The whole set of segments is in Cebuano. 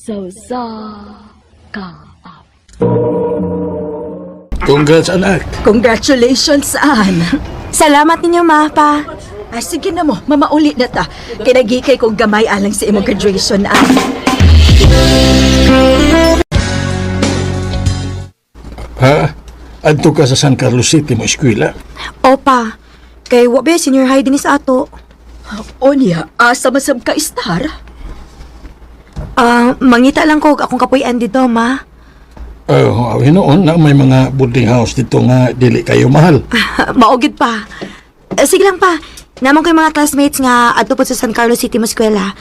Sa usa ka awit. Congrats, anak. Congratulations, Ann. Salamat ninyo, ma, pa. Ah, sige na mo, mamauli na ta. Kay nagikay kong gamay alang sa imong graduation, Ann. Ha? Adto ka sa San Carlos City mo eskwela. Opa, kay wa ba senior high din sa ato. O niya, asa man sab ka star? Ah, mangita lang ko og akong kapuy-an dito, ma. Oh, hinuon na may mga boarding house dito nga dili kayo mahal. Maugid pa. Eh, sige lang pa. Naman ko yung mga classmates nga adto po sa San Carlos City mo eskwela.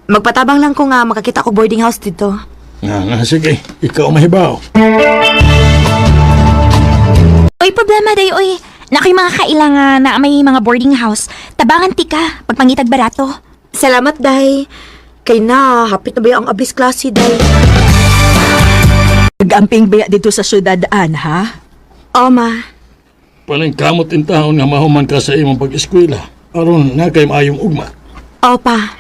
Magpatabang lang ko nga makakita ko boarding house dito. Nga nga, sige, ikaw mahibaw. Oy, problema day, oy. Na ako'y mga kailangan na may mga boarding house. Tabangan ti ka, pagpangitag barato. Salamat, day. Kay na, hapit na ba ang abis klase, day? Nagamping baya dito sa syudad, Ann, ha? O, ma. Paningkamot in taon nga mahuman ka sa imong pag-eskwela. Aron na kay maayong ugma. Opa.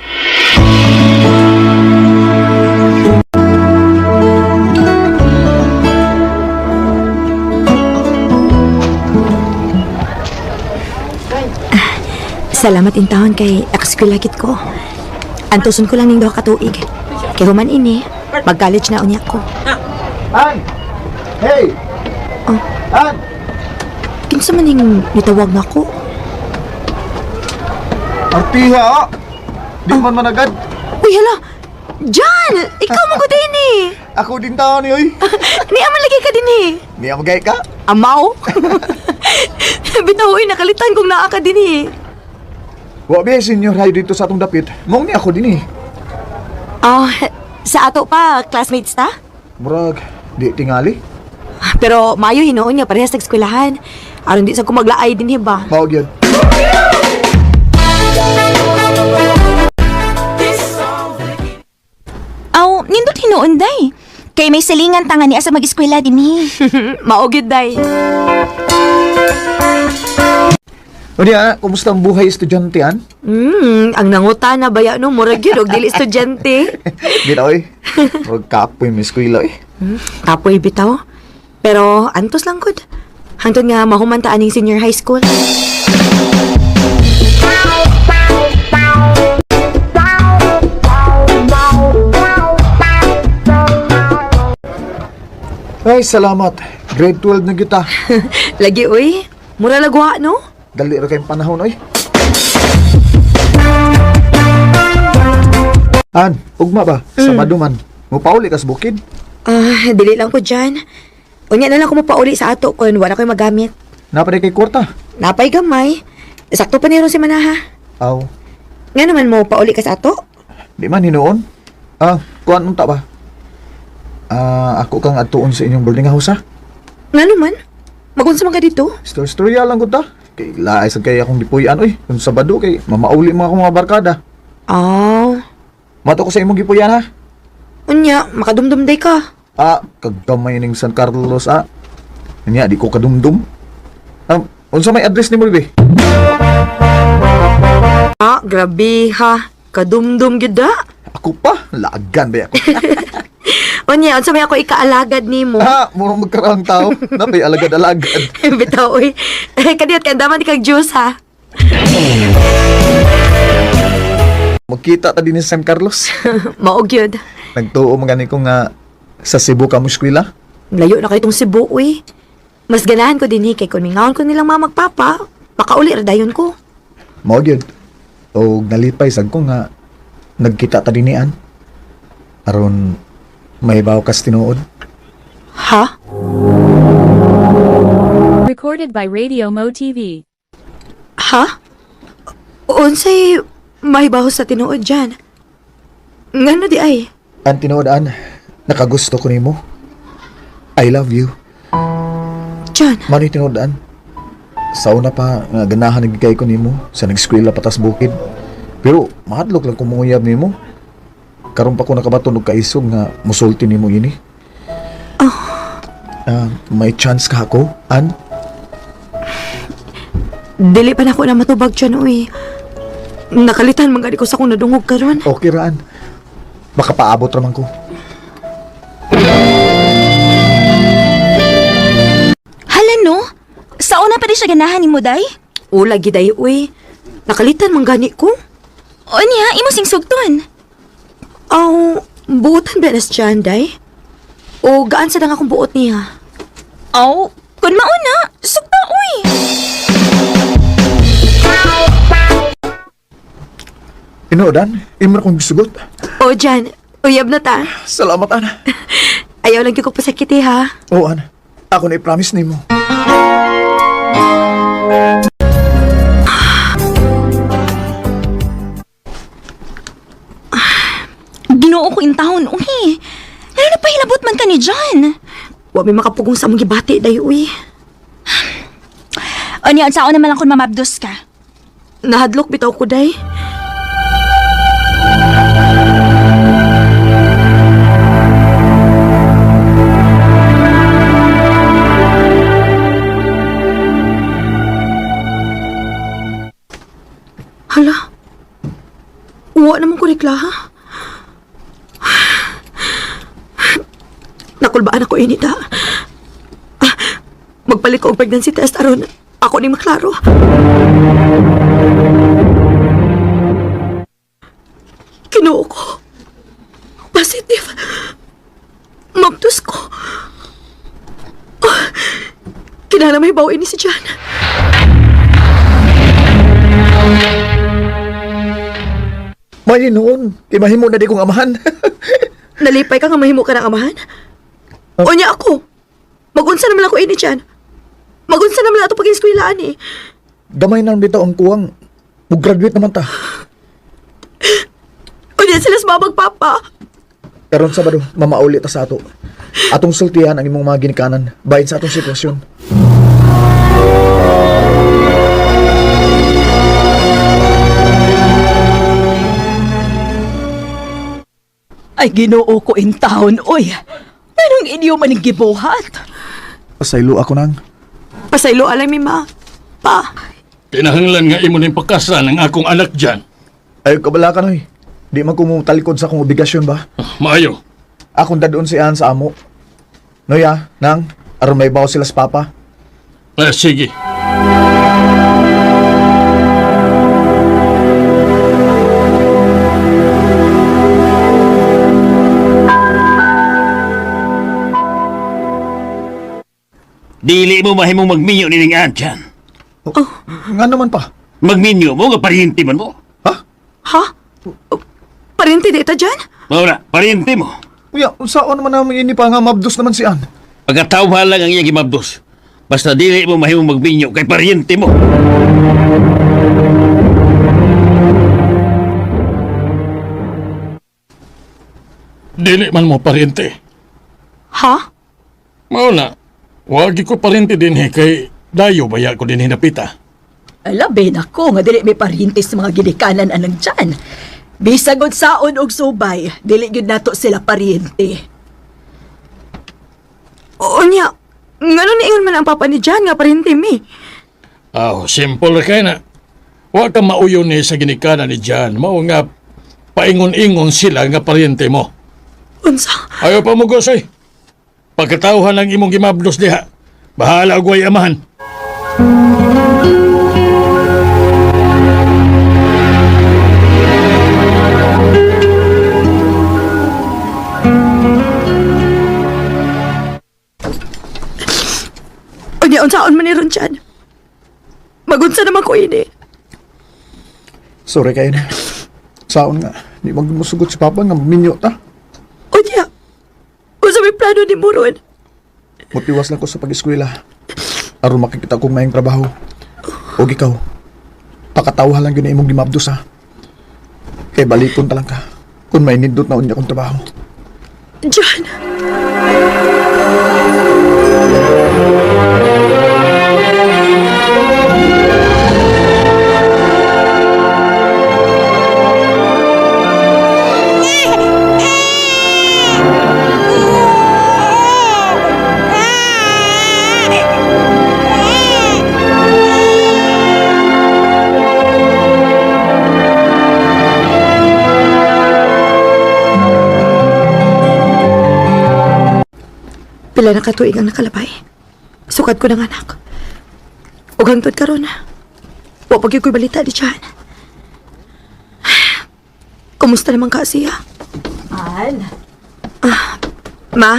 Ah, salamat in taon kay nakaskwela ko. Antuson ko lang ning duha ka tuig. Kay human ini, mag-college na unya ko. An! Hey! Oh. An! Kinsa man ning nitawag nako? Artiha! Ah. Di man managad. Uy, hala! John! Ikaw mo ko din eh! Ako din taon ni oy. Ni aman lagi ka din eh! Niya magay ka. Amaw? Bitaw, uy, nakalitan kung naa ka din eh. Wa ba senior high dito sa atong dapit. Mao ni ako din eh. Oh, sa ato pa, classmates ta? Murag di tingali. Pero maayo hinuon nga parehas nag-eskwelahan. Aron di sa kumaglaay din ba? Mao gyud. Aw, nindot hinuon day. Kay may salingan tanga niya sa mag-eskwela din eh. Mao gyud day. O niya, kumusta ang buhay estudyante an? Ang nanguta na baya no, murag gyud og dili estudyante. Di na oy. Murag kapoy mi eskwela oy. Kapoy bitaw. Pero antos lang gud. Hangtod nga mahuman ta aning senior high school. Ay, salamat. Grade 12 na kita. Lagi uy, mura lagwa no? Dali ra kayong panahon oy. An, ugma ba? Sabado man. Mupauli ka sa bukid. Ah, dili lang ko dyan. Unya na lang ko mapauli sa ato kun wala ko'y magamit. Napaday kay kwarta. Napay gamay. Sakto pa ni ron si Manaha. Aw, Nga naman mo pauli ka sa ato? di man hinuon. Ah, kuan unta ba? Ah, ako kang adtuon sa inyong boarding house ha. Nga naman? Magunsa man ka dito? Story-storya lang gud ta. Kay laay sad kay akong gipuy-an oy. Kung Sabado kay mamauli mga akong mga barkada. Aw, Mato ko sa imong gipuy-an ha. unya, makadumdum day ka. Ah, kagamay ning San Carlos ah. Nya di ko kadumdum. Ah, unsa may address nimo be? Ah, grabe ha. Kadumdum gyud da. Ako pa, laagan ba ako. Unya, unsa may ako ikaalagad nimo? Ah, murong magkaraang tao. Napay alagad-alagad. Bitaw oy. Kadiyot ka daman kag juice ha. Magkita ta din ni San Carlos. Mao gyud. Nagtuo man gani ko nga sa Cebu ka mo eskwela. Layo na kay tong Cebu uy. Mas ganahan ko dinhi kay kun mingaon ko nilang mama magpapa, makauli ra dayon ko. Mao gyud. Og nalipay sad ko nga nagkita ta dinhi an. Aron mahibaw kas tinuod. Ha? Recorded by Radio Mo TV. Ha? Unsay mahibaw sa tinuod dyan? Ngano di ay? Ang tinuod an, nakagusto ko nimo. I love you. John, Manoy tinuod an. Sa una pa nga ganahan nagigay ko nimo sa nag-eskwela patas bukid. Pero mahadlok lang ko monguyab nimo. Karon pa ko nakabaton og kaisog nga musulti nimo ini. Ah, may chance ka ako, an? dili pa na ako na matubag dyan, uy. Nakalitan man gani ko sa akong nadungog karon. Okay ra an. Baka paabot ra man ko. Hala no? Sa una pa di siya ganahan nimo day? O lagi day uy. Nakalitan man gani ko. O niya, imo sing sugton. Aw, buotan ba nas Jan, day? O gaan sa dang akong buot niya? Aw, kun mauna, sugta uy. Tinuod, An, imo na kong gisugot. O Jan, uyab na ta. Salamat, Ana. Ayaw lang gyud ko pasakiti ha. Oo, Ana. Ako na i-promise nimo. Ginoo ko in town, uy. Ano na pahilabot man ka ni John? Wa may makapugong sa among gibati day uy. O niya, unsaon naman lang kung mamabdos ka. Nahadlok bitaw ko day. Hala. Uwa naman ko ni Clara. Nakulbaan ako inita. Ah, magpalit ko og pregnancy test aron ako ni maklaro. Kinuo ko. Positive. Mabdos ko. Oh, kinahanglan may bawin ni si Jan. May noon, kay mahimo na di kong amahan. Nalipay ka nga mahimo ka ng amahan? O niya ako. Magunsa naman ako ini Jan. Magunsa naman ato pag-eskwelaan eh. Gamay na lang bitaw ang kuwang. Mug-graduate naman ta. O niya sila sa mamag papa. Karon Sabado, mamauli ta sa ato. Atong sultihan ang imong mga ginikanan bahin sa atong sitwasyon. Ay, Ginoo ko in town, oy. Anong inyo man ang gibuhat? Pasaylo ako nang. Pasaylo alay mi ma. Pa. Kinahanglan nga imo ning pakasan ang akong anak dyan. Ay kabala ka noy. Di man ko mutalikod sa akong obligasyon ba? Maayo. Akong dadon si Ann sa amo. Noya, nang, aron may bawo sila sa papa. Eh, sige. Dili mo mahimong magminyo ni ning Anjan. Oh. Nga naman pa. Magminyo mo nga parinti man mo. Ha? Ha? Parente dita Jan? Mao na, parinti mo. Uya, unsaon naman namin ini pa nga mabdos naman si Ann. Pagkatawha lang ang iyang gimabdos. Basta dili mo mahimong magminyo kay paryente mo. Dili man mo parente. Ha? Mao na. Wagi ko parente dinhi kay dayo baya ko dinhi napita. Alabi nako nga dili may parintis sa mga ginikanan anang Jan. Bisag saon og subay, dili gyud nato sila paryente. O niya. Ngano niingon man ang papa ni Jan nga parente mi? Aw, simple ra kay na. Wa ka mauyon ni sa ginikanan ni Jan. Mao nga paingon-ingon sila nga paryente mo. Unsa? Ayaw pa mo gosoy. Pagkatawhan ang imong gimabdos diha. Bahala og way amahan. O niya, unsaon man ni ron Jan? Magunsa naman ko ini. Sorry kayo na. Saon nga, di man musugot si papa nga minyo ta. O niya, unsa may plano ni mo ron? Mutiwas lang ko sa pag-eskwela. Aron makikita kong maayong trabaho. Og ikaw, pakatawha lang yun na imong gimabdos ha. Kay balikon ta lang ka. Kung may nindot na unya kong trabaho. Jan! Pila na katuig ang nakalabay. Sukad ko ng anak. Ug hangtod karon, wa pa gyud ko'y balita di Jan. Kumusta naman ka siya? An, Ma?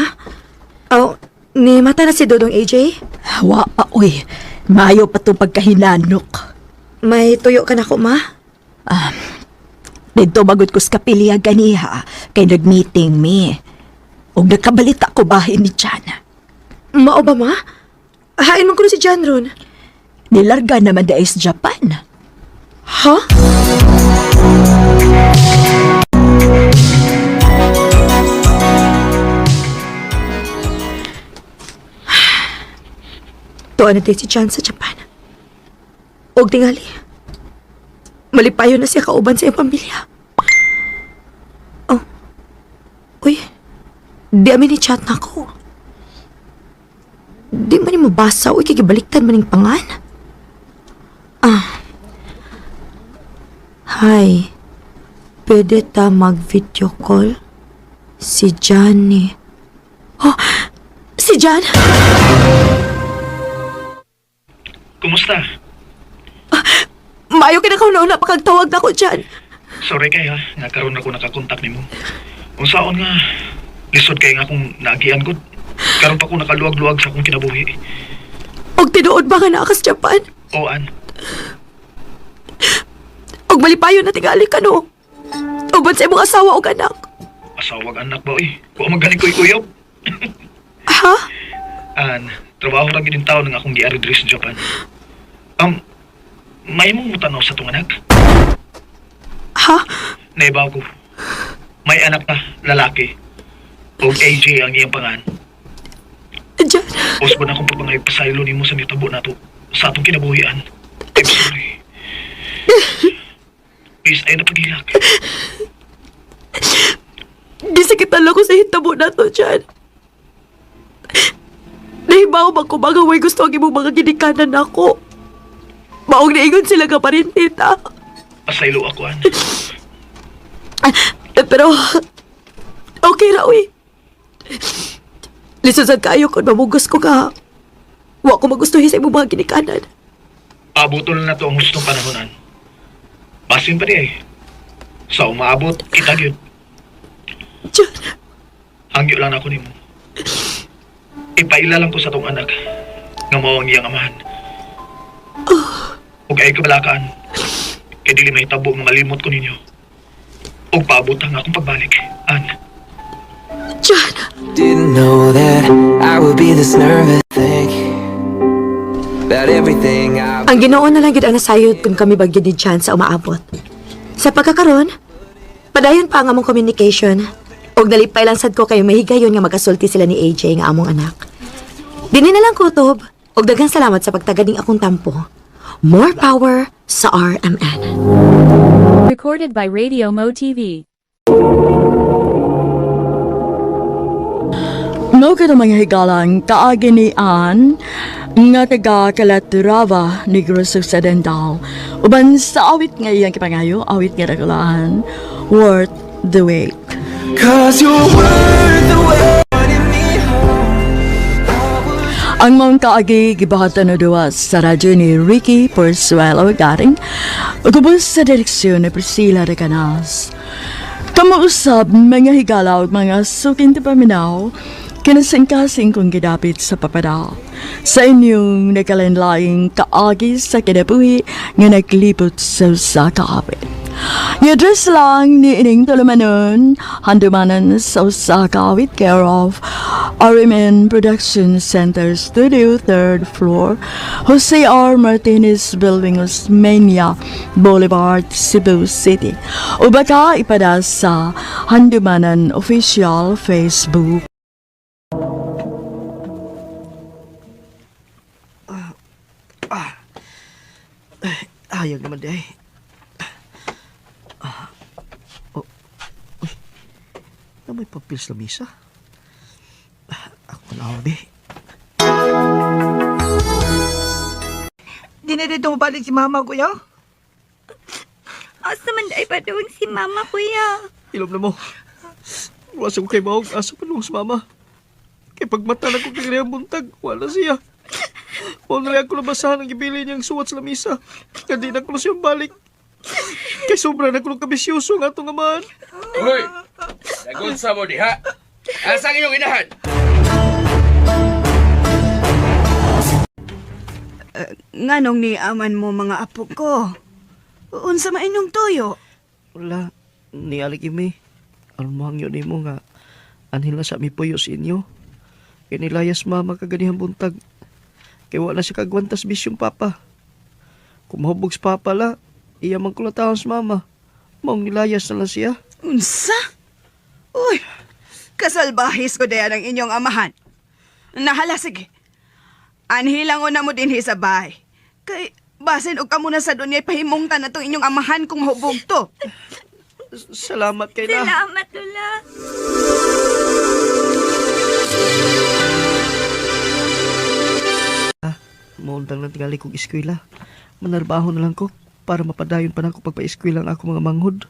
Oh, ni mata na si Dodong AJ? wa pa oy. Maayo pa tong pagkahinanok. May tuyo ka na ko, ma? Dito magod ko sa kapilya ganiha kay nag-meeting mi. Ug nakabalita ko bahin ni Jan. Mao ba, ma? Hain man ko na si John ron. Nilarga naman dahil sa Japan. Ha? Tuwa na din si John sa Japan. Og tingali. Malipayo na siya kauban sa iyang pamilya. Oh. Uy. Di amin ni chat na ako. Di man ni mabasa. Uy, kikibaliktad man yung pangan. Hi. Pwede ta mag-video call? Si Johnny. Oh, si John? Kumusta? Maayo ka na kauna-una pakagtawag na ko dyan. Sorry kay ha, nga karon ako nakakontak nimo. Unsaon nga lisod kay nga akong naagian gud. Karon pa ko nakaluwag-luwag sa akong kinabuhi. Og tinuod ba nga naa ka sa Japan? O an, Og malipayo na tingali ka no? Uban sa imong asawa og anak. asawag anak ba oy? Wa man gani ko'y kuyob. Ha? An, trabaho ra gid taon nga akong giari diri sa Japan. May mong mutanaw sa tong anak? Ha? Naibaw ko. May anak na lalaki. Og AJ ang iyang pangan. John, Usbon akong pagpangayog pasaylo nimo sa mitabo nato sa atong kinabuhian. I'm sorry. Please, ay napaghilak. di sa kita lang ko sa hitabo na to, John. Nahibaw ba ko mga way gusto ang imong mga ginikanan nako? Maong naingon sila ka pa rin, tita. Pasaylo ako, an. Eh, pero, okay ra, uy. Lisod sad kaayo kung mamugos ko ka. Wa ko magustuhin sa imong mga ginikanan. Abuton na to ang hustong panahonan. Basin pa di ay. Sa umaabot, kita gyud. John, Hangyo lang ako nimo. Ipaila lang ko sa tong anak nga mao ang iyang amahan. Ug ay kabalakaan kay dili mahitabo nga malimot ko ninyo. Ug paabot ang akong pagbalik. An, John. Didn't know that I would be this nervous. Think about everything I've Ang Ginoo na lang gyud ang nasayod kung kami bagyo ni John sa umaabot. Sa pagkakaron, padayon pa ang among communication. Og nalipay lang sad ko kayo mahigayon nga magkasulti sila ni AJ nga among anak. Dini na lang kutob. Og daghang salamat sa pagtaganing akong tampo. More power sa RMN. Recorded by Radio Mo TV. Mo ka mga higalang kaagi ni Ann nga taga Calatrava, Negros Occidental. Uban sa awit nga iyang kipangayo, awit nga dakulaan, worth the wait. Cause you're worth the wait. Me home. Ang mong kaagi gibahatan na duwa sa radyo ni Ricky Porzuelo Garing, ugubos sa direksyon ni Priscilla de Canals. Kamausap mga higala ug mga suking paminaw, kinasingkasing kong gidapit sa papada. Sa inyong nakalinlaing kaagi sa kinabuhi nga naglibot sa usa ka awit. I-address lang ni ining tulumanon, handumanan sa usa ka awit, care of RMN Production Center Studio, 3rd floor, Jose R. Martinez Building, Osmeña Boulevard, Cebu City. O baka ipada sa Handumanan Official Facebook. Ayag naman di ay. Ah. Oh. Uy. Na may papel sa misa. Ah, ako na di. Di na dito mabalik si mama, kuya. Asa man ay padung si mama, kuya. Ilom na mo. Iwasan ko kay Maog. Asa pa si mama. Kay pagmata na ko kay buntag, wala siya. Mao na lang ako nabasahan ang gibili niyang suwat sa lamisa. Kaya di na ko na siyang balik. Kay sobra na ko ng kabisyoso nga atong amahan. Hoy! Dagon sa mo diha. Asa ang inyong inahan? Nganong ni aman mo mga apo ko? Unsa man inyong tuyo? Wala, nialik imi. Aron mo hangyo nimo nga anhin lang sa mi puyo sa inyo. Kay nilayas mama kaganihang buntag. Kay wala siya kagwantas bisyong papa. Kumahubog sa papa la, iya man kulatahon sa mama. Maong nilayas na lang siya. Unsa? Uy, kasalbahis ko dayan ang inyong amahan. Nahala, sige. Anhilang una mo dinhi sa bahay. Kay, basin og kamo na sa dunyay pahimungtan na tong inyong amahan kung mahubog to. Salamat kay la. Salamat, Lola. Maundang lang tingali kong eskwela. Manarbaho na lang ko para mapadayon pa na ako pagpa-eskwela ang ako mga manghod.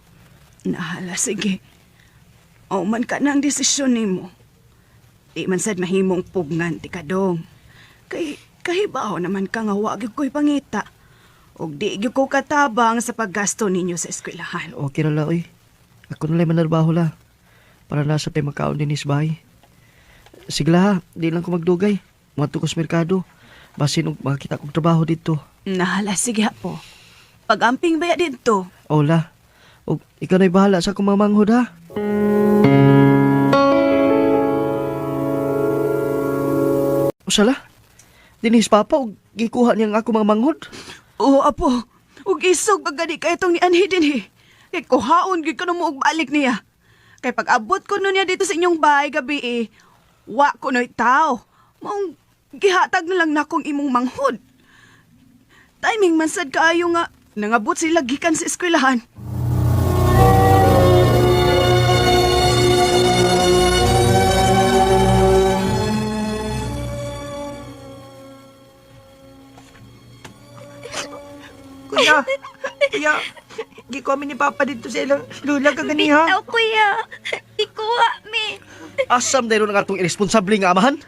Nahala, sige. O man ka na ang desisyon nimo. Di man sad mahimong pugnan ti kadong. Kay kahibaw naman ka nga wa gyud ko'y pangita. Og di gyud ko katabang sa paggasto ninyo sa eskwelahan. Okay ra la, oy. Ako na lang manarbaho la. Para nasa tayo makaon din sa bahay. Sige la, ha. Di lang ko magdugay. Muadto ko sa merkado. Basin og makakita kong trabaho dito. Nahala, sige po. Pag-amping baya dito. Ola. Og ikaw na'y bahala sa akong mga manghod ha. Usala. Dinis papa og gikuha niya ang ako mga manghod. Oo, apo. Ug isog pag gani kay itong ni Anhi dinhi. Kay kuhaon gyud ko mo og balik niya. Kay pag-abot ko nun niya dito sa inyong bahay gabi eh, wa ko no'y tao. Maong gihatag na lang nakong imong manghod. Timing man sad kaayo nga nangabot sila gikan sa eskwelahan. Kuya, kuya, gikomi ni Papa dito sa ilang lula kaganiha. Bitaw, kuya. Ikuha, mi. Asam dahil ang atong irresponsable nga amahan?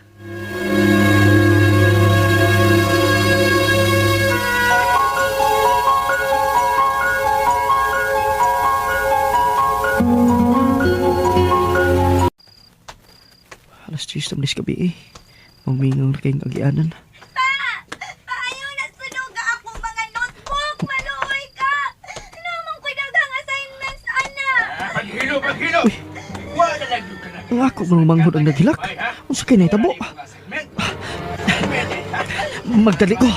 Alas 10 na malis gabi eh. Mamingaw na kayong agianan. Ayaw na sunog ang akong mga notebook. Maluoy ka. Namang ko'y daghang assignments, ana. Paghilo, paghilo! Wala lang yung kanang Ang ako mga manghod ang nagilak. Unsa kay nahitabo? Magdali ko.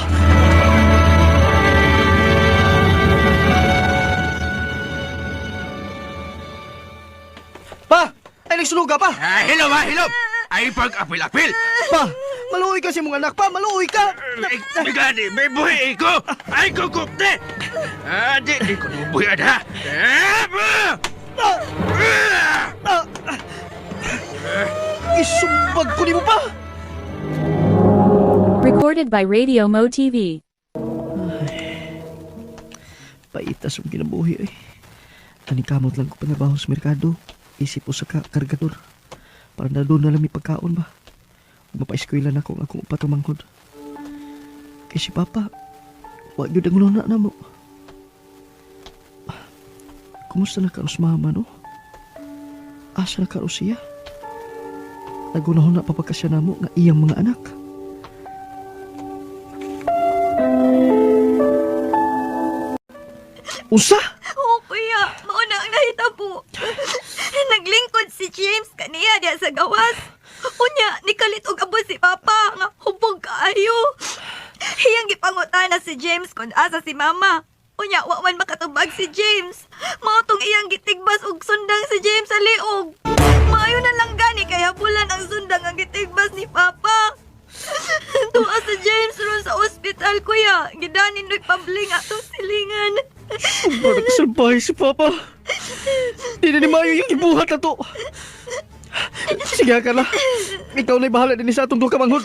Pa! Ay, nagsunuga pa! Ah, hilom ha, hilom! Ay pag-apil-apil! Pa! Maluoy ka sa imong anak pa! Maluoy ka! Gani, may buhi ko! Ay kukupte! Ah, di, di ko buhi ha! Eh, ba! Ah! Isumbag ko nimo pa! Recorded by Radio Mo TV. Paitas ang kinabuhi ay. Kanikamot lang ko panabaho sa merkado. Isip ko sa ka kargador. Para na doon na lang may pagkaon ba. Mapaeskwela na ko ang akong upat manghod. Kay si Papa, wa gyud ang luna na mo. Kumusta na karos mama no? Asa na karos siya? Nagunahon na papagkasya na mo nga iyang mga anak. Unsa? Oo, kuya. Mauna ang nahitabo. Naglingkod si James kaniya diya sa gawas. Unya, nikalit og abot si Papa nga hubog kaayo. Hiyang gipangutana si James kung asa si Mama. Unya, wa man makatubag si James. Mao tong iyang gitigbas og sundang si James sa liog. Maayo na lang gani kay habulan ang sundang ang gitigbas ni Papa. Tuwa sa James ron sa ospital, kuya. Gidanin no'y pabling atong silingan. Sobra nagsalbahe si Papa. Di na ni Mayo yung ibuhat na to. Sige, Carla. Ikaw na'y bahala din sa atong duha ka manghod.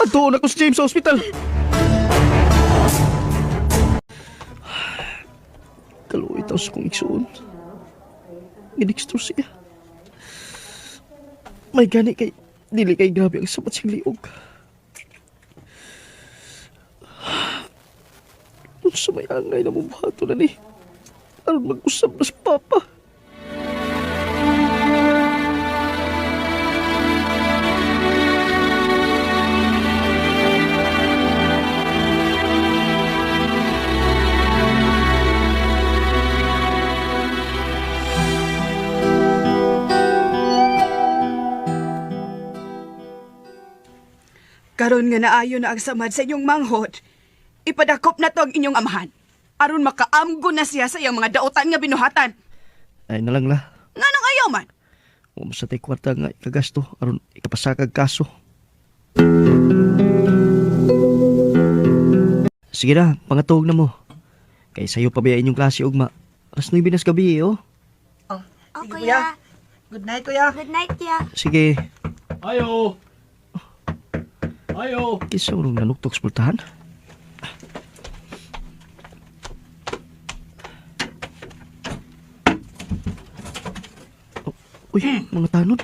Adtuon ako si James sa ospital. Kaluoy taw sa kong igsuon. Ginikstro siya. May gani kay Dili kay grabe ang sabat siyang liog. Unsa may angay na mong na ni. Aron mag-usab na sa papa. Karon nga naayo na ang samad sa inyong manghod. Ipadakop na to ang inyong amahan. Aron makaamgo na siya sa iyang mga daotan nga binuhatan. Ay na lang la. Nganong ayaw man? Wa sa tay kwarta nga ikagasto aron ikapasakag kaso. Sige na, pangatog na mo. Kay sayo pa biya inyong klase ugma. Alas 9 na sa gabi eh, oh. Oh, Sige, kuya. Good night, kuya. Good night, kuya. Sige. Ayo. Ayo. Kisa urong nanuktok sa pultahan. Oh, uy, mga tanod.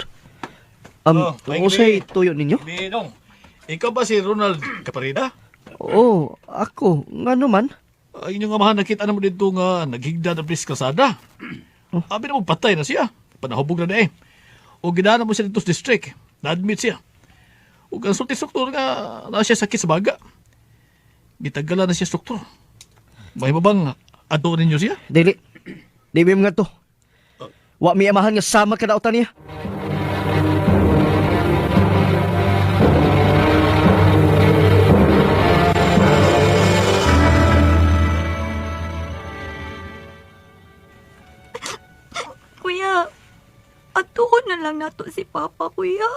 Oh, may Usay tuyo ninyo? Binong, ikaw ba si Ronald Caparida? Oo, ako. Nga naman. Ay, inyong amahan nakita na mo dito nga naghigda na plis kasada. Abi na mo patay na siya. Panahubog na na eh. O gidana mo siya dito sa district. Na-admit siya. O ang sulti struktur nga na siya sakit sa baga. Gitagalan na siya struktur. May bang ato ninyo siya? Dili. Dili nga to. Wa mi amahan nga sama kadautan niya. Kuya, atuon na lang nato si Papa, kuya.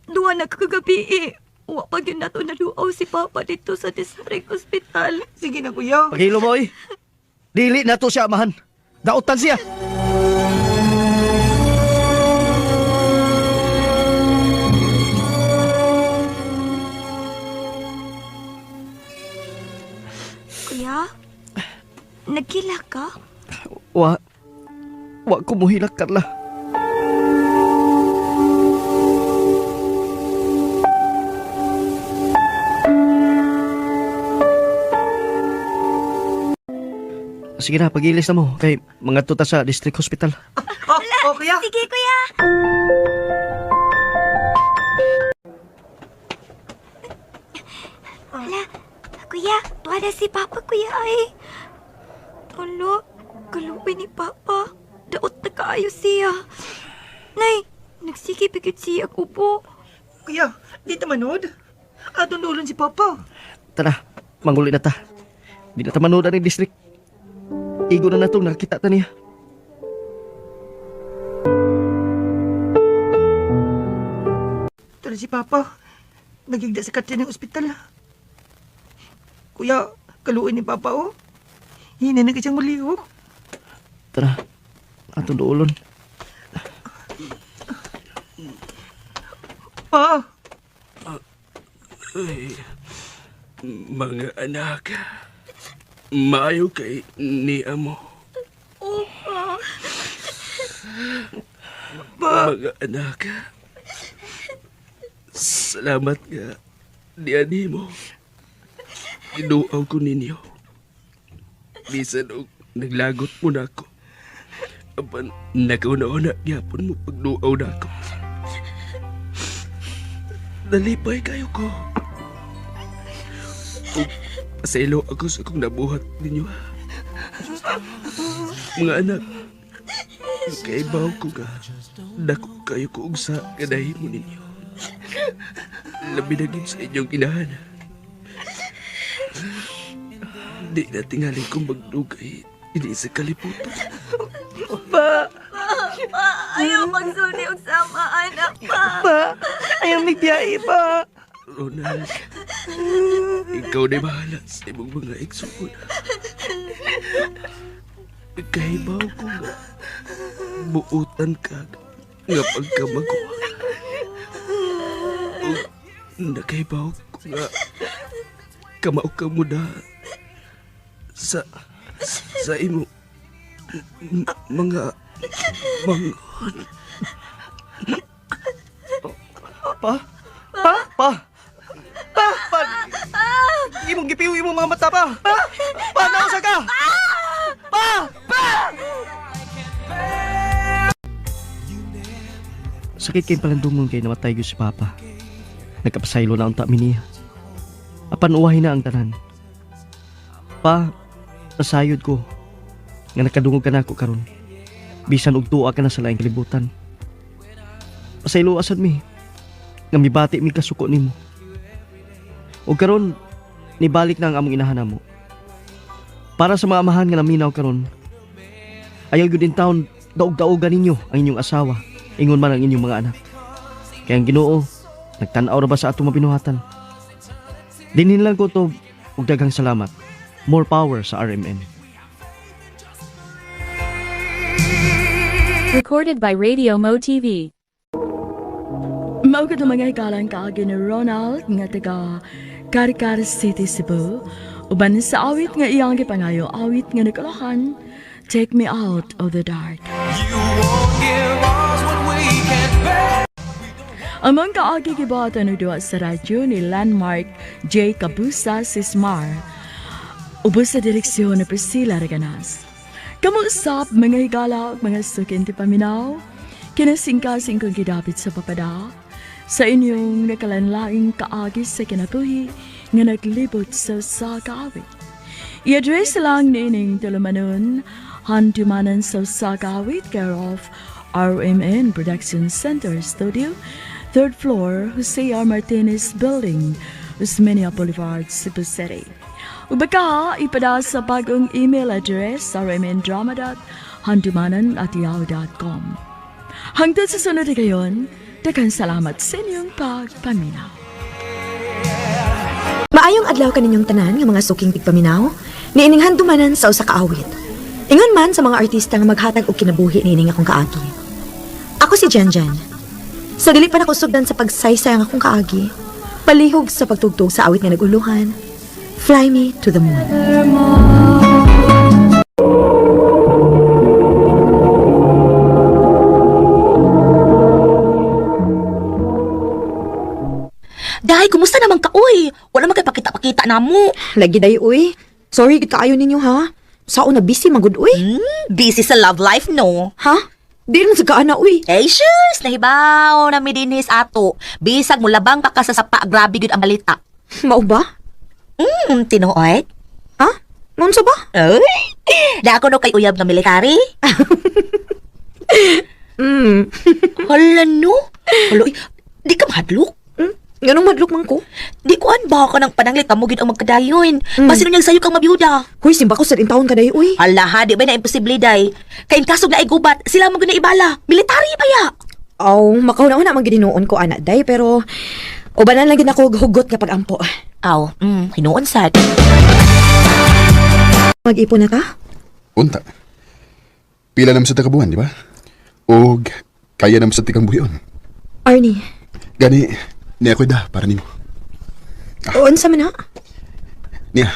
Duha na kagabi eh. Wa pa gyud nato naduaw si Papa dito sa district hospital. Sige na, kuya. Pagilo mo, oy. Dili na to siya amahan. Dautan siya. Kuya, nagkila ka? Wa. Wa ko muhilak, Carla. Sige na, pag-ilis na mo. Kay mga tuta sa district hospital. Oh, oh, kuya. Sige, kuya. Hala, kuya, tuwa na si Papa, kuya ay. Tulo, kaluoy ni Papa. Daot na kaayo siya. Nay, nagsige pigit siya ubo. Kuya, di ta manood. Atong dulon si Papa. Tara, manguli na ta. Di na ta manood ang district. Igo na natong nakita ta niya. Tara si Papa. Nagigda sa katre ng ospital. Kuya, kaluoy ni Papa, oh. Hina na siyang mulihok. Tara, atong duolon. Pa! Ay, mga anak, maayo kay ni amo. Opa. Mga anak, salamat nga niani mo. Ginuaw ko ninyo. Bisan og naglagot mo na ako. Apan nakauna-una gyapon mo pagduaw na ako. Nalipay kayo ko. Ug pasaylo ako sa akong nabuhat ninyo. Mga anak, kaibaw ko nga dako kayo ko og sa kanahimo ninyo. Labi na gyud sa inyong inahan. Di na tingali kong magdugay ini sa kalibutan. Pa! Pa, ayaw magsulti og sama, anak, pa. Pa! Ayaw migbiyahe, pa! Ronald, ikaw na bahala sa imong mga igsuon. Kahibaw ko nga, buutan ka nga pagkamaguwa. Ug nakahibaw ko nga, kamao ka mo na sa imong mga manghod. Pa? Pa? Pa? Pa? Pa? Imong gipiw imong mga mata pa. Pa? Pa, nausa ka? Pa! Pa! Sakit kay palandungon kay namatay gyud si Papa. Nagkapasaylo na unta mi niya. Apan uwahi na ang tanan. Pa, nasayod ko nga nakadungog ka na ako karon. Bisan og tuwa ka na sa laing kalibutan. Pasaylo asad mi nga mibati mi kasuko nimo. Og karon nibalik na ang among inahan namo. Para sa mga amahan nga naminaw karon, ayaw gyud in taon daog-daogan ninyo ang inyong asawa, ingon man ang inyong mga anak. Kaya ang Ginoo, nagtan-aw ra ba sa atong mabinuhatan? Dinhin lang ko to og daghang salamat. More power sa RMN. Recorded by Radio Mo TV. Mao ka mga hikalang kaagi ni Ronald nga taga Carcar City, Cebu. Uban sa awit nga iyang gipangayo, awit nga nagkalahan, Take Me Out of the Dark. Ang mga kaagi gibuhatan og duwa sa radyo ni Landmark J. Cabusa Sismar. Ubos sa direksyon ni Priscilla Reganas. Kamusap mga higala ug mga sukin ti paminaw, kinasingkasing kong gidapit sa papada, sa inyong nakalanlaing kaagi sa kinabuhi nga naglibot sa usa ka awit. I-address lang niining tulumanon, handumanan sa usa ka awit, care of RMN Production Center Studio, third floor, Jose R. Martinez Building, Osmeña Boulevard, Cebu City. Ug baka ipada sa bagong email address rmndrama.handumanan@yahoo.com. Hangtod sa sunod kayon, daghang salamat sa inyong pagpaminaw. Maayong adlaw kaninyong tanan nga mga suking tigpaminaw, niining handumanan sa usa ka awit. Ingon man sa mga artista nga maghatag og kinabuhi niining akong kaagi. Ako si Janjan. Sa dili pa nako sugdan sa pagsaysay ang akong kaagi, palihog sa pagtugtog sa awit nga naguluhan, Fly Me to the Moon. Day, kumusta naman ka, uy? Wala man kay pakita-pakita na mo. Lagi day uy. Sorry gid kaayo ninyo ha. Sao na busy magud uy. Busy sa love life, no? Ha? Di naman sa kaana uy. Eh, shush! Nahibaw na mi dinis ato. Bisag mo labang pa ka sa sapa, grabe gyud ang balita. Mao ba? Tinuod? Ha? Nunsa ba? Uy, da ako no kay uyab nga military. Hala no? Hala, uy, di ka mahadlok? Ganong madlok man ko? Di ko an ba ka ng pananglit kamo gid ang magkadayon. Basin unyag sayo kang mabiyuda. Huy, simba ko sa taon ka day uy. Hala ha, di ba na imposible day? Kay in kasog na igubat, sila mo na ibala. Military ba ya? Aw, makauna-una man gid hinuon ko ana day pero ubanan lang gid ako og hugot nga pag-ampo. Aw, hinuon sad. Mag-ipon na ta? Unta. Pila naman sa takabuan, di ba? Og kaya naman sa tikang buhion. Arnie, Gani, niya ako'y da para nimo. unsa man ha? Niya,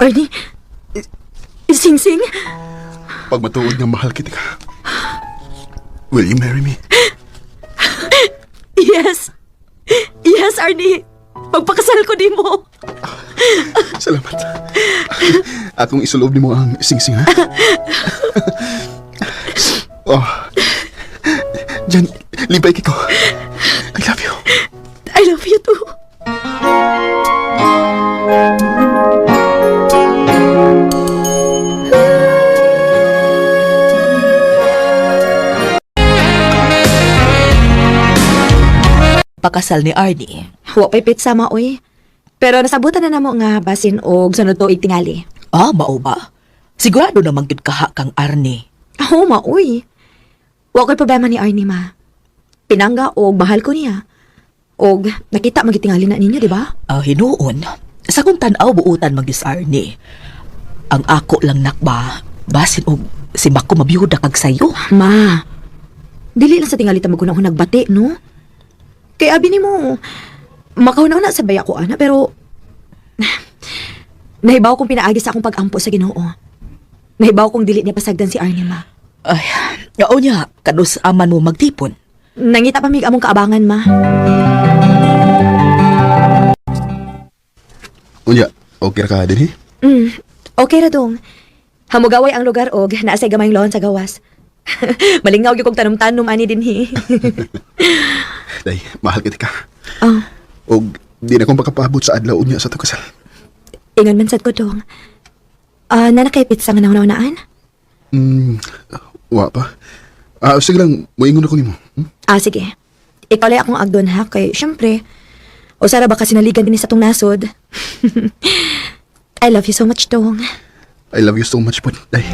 Arnie, sing-sing? pag matuod nga mahal kita ka. Will you marry me? Yes. Yes, Arnie. Magpakasal ko nimo. Salamat. Akong isulob nimo ang singsing, ha? Oh. Jan, lipay kiko. I love you. I love you too. Pakasal ni Arnie. Wa pa'y petsa ma, oy. Pero nasabutan na namo nga basin og sunod tuig tingali. Ah, mao ba? Sigurado naman gid kaha kang Arnie. Ako ma, oy. Wa ko'y problema ni Arnie, ma. Pinangga og mahal ko niya. Og nakita magitingali na ninyo, di ba? Ah, hinuon. Sa kung tan-aw buutan man gyud sa Arnie. Ang ako lang nakba, basin og si Mako mabiyuda kag sayo. Ma, dili lang sa tingali ta maguna nagbati, no? Kay abi nimo, makauna-una sa baya ko, ana, pero nahibaw kong pinaagi sa akong pag-ampo sa Ginoo. Nahibaw kong dili niya pasagdan si Arnie, ma. Ay, oo niya, kanus aman mo magtipon. Nangita pa mig among kaabangan, ma. Unya, okay ra ka dinhi? Okay ra dong. Hamugaway ang lugar og naa say gamayng lohon sa gawas. Malingaw gyud kog tanom-tanom ani dinhi. Day, mahal kita ka. Oh, Og di na ko makapaabot sa adlaw unya sa tukasal. ingon man sad ko dong. Ah, nana kay pizza nga nauna-unaan? Wa pa. Ah, sige lang, moingon ako nimo. Ah, sige. Ikaw lang akong agdon ha, kay syempre, usara ba kasi naligan din sa tong nasod? I love you so much, dong. I love you so much po, Day.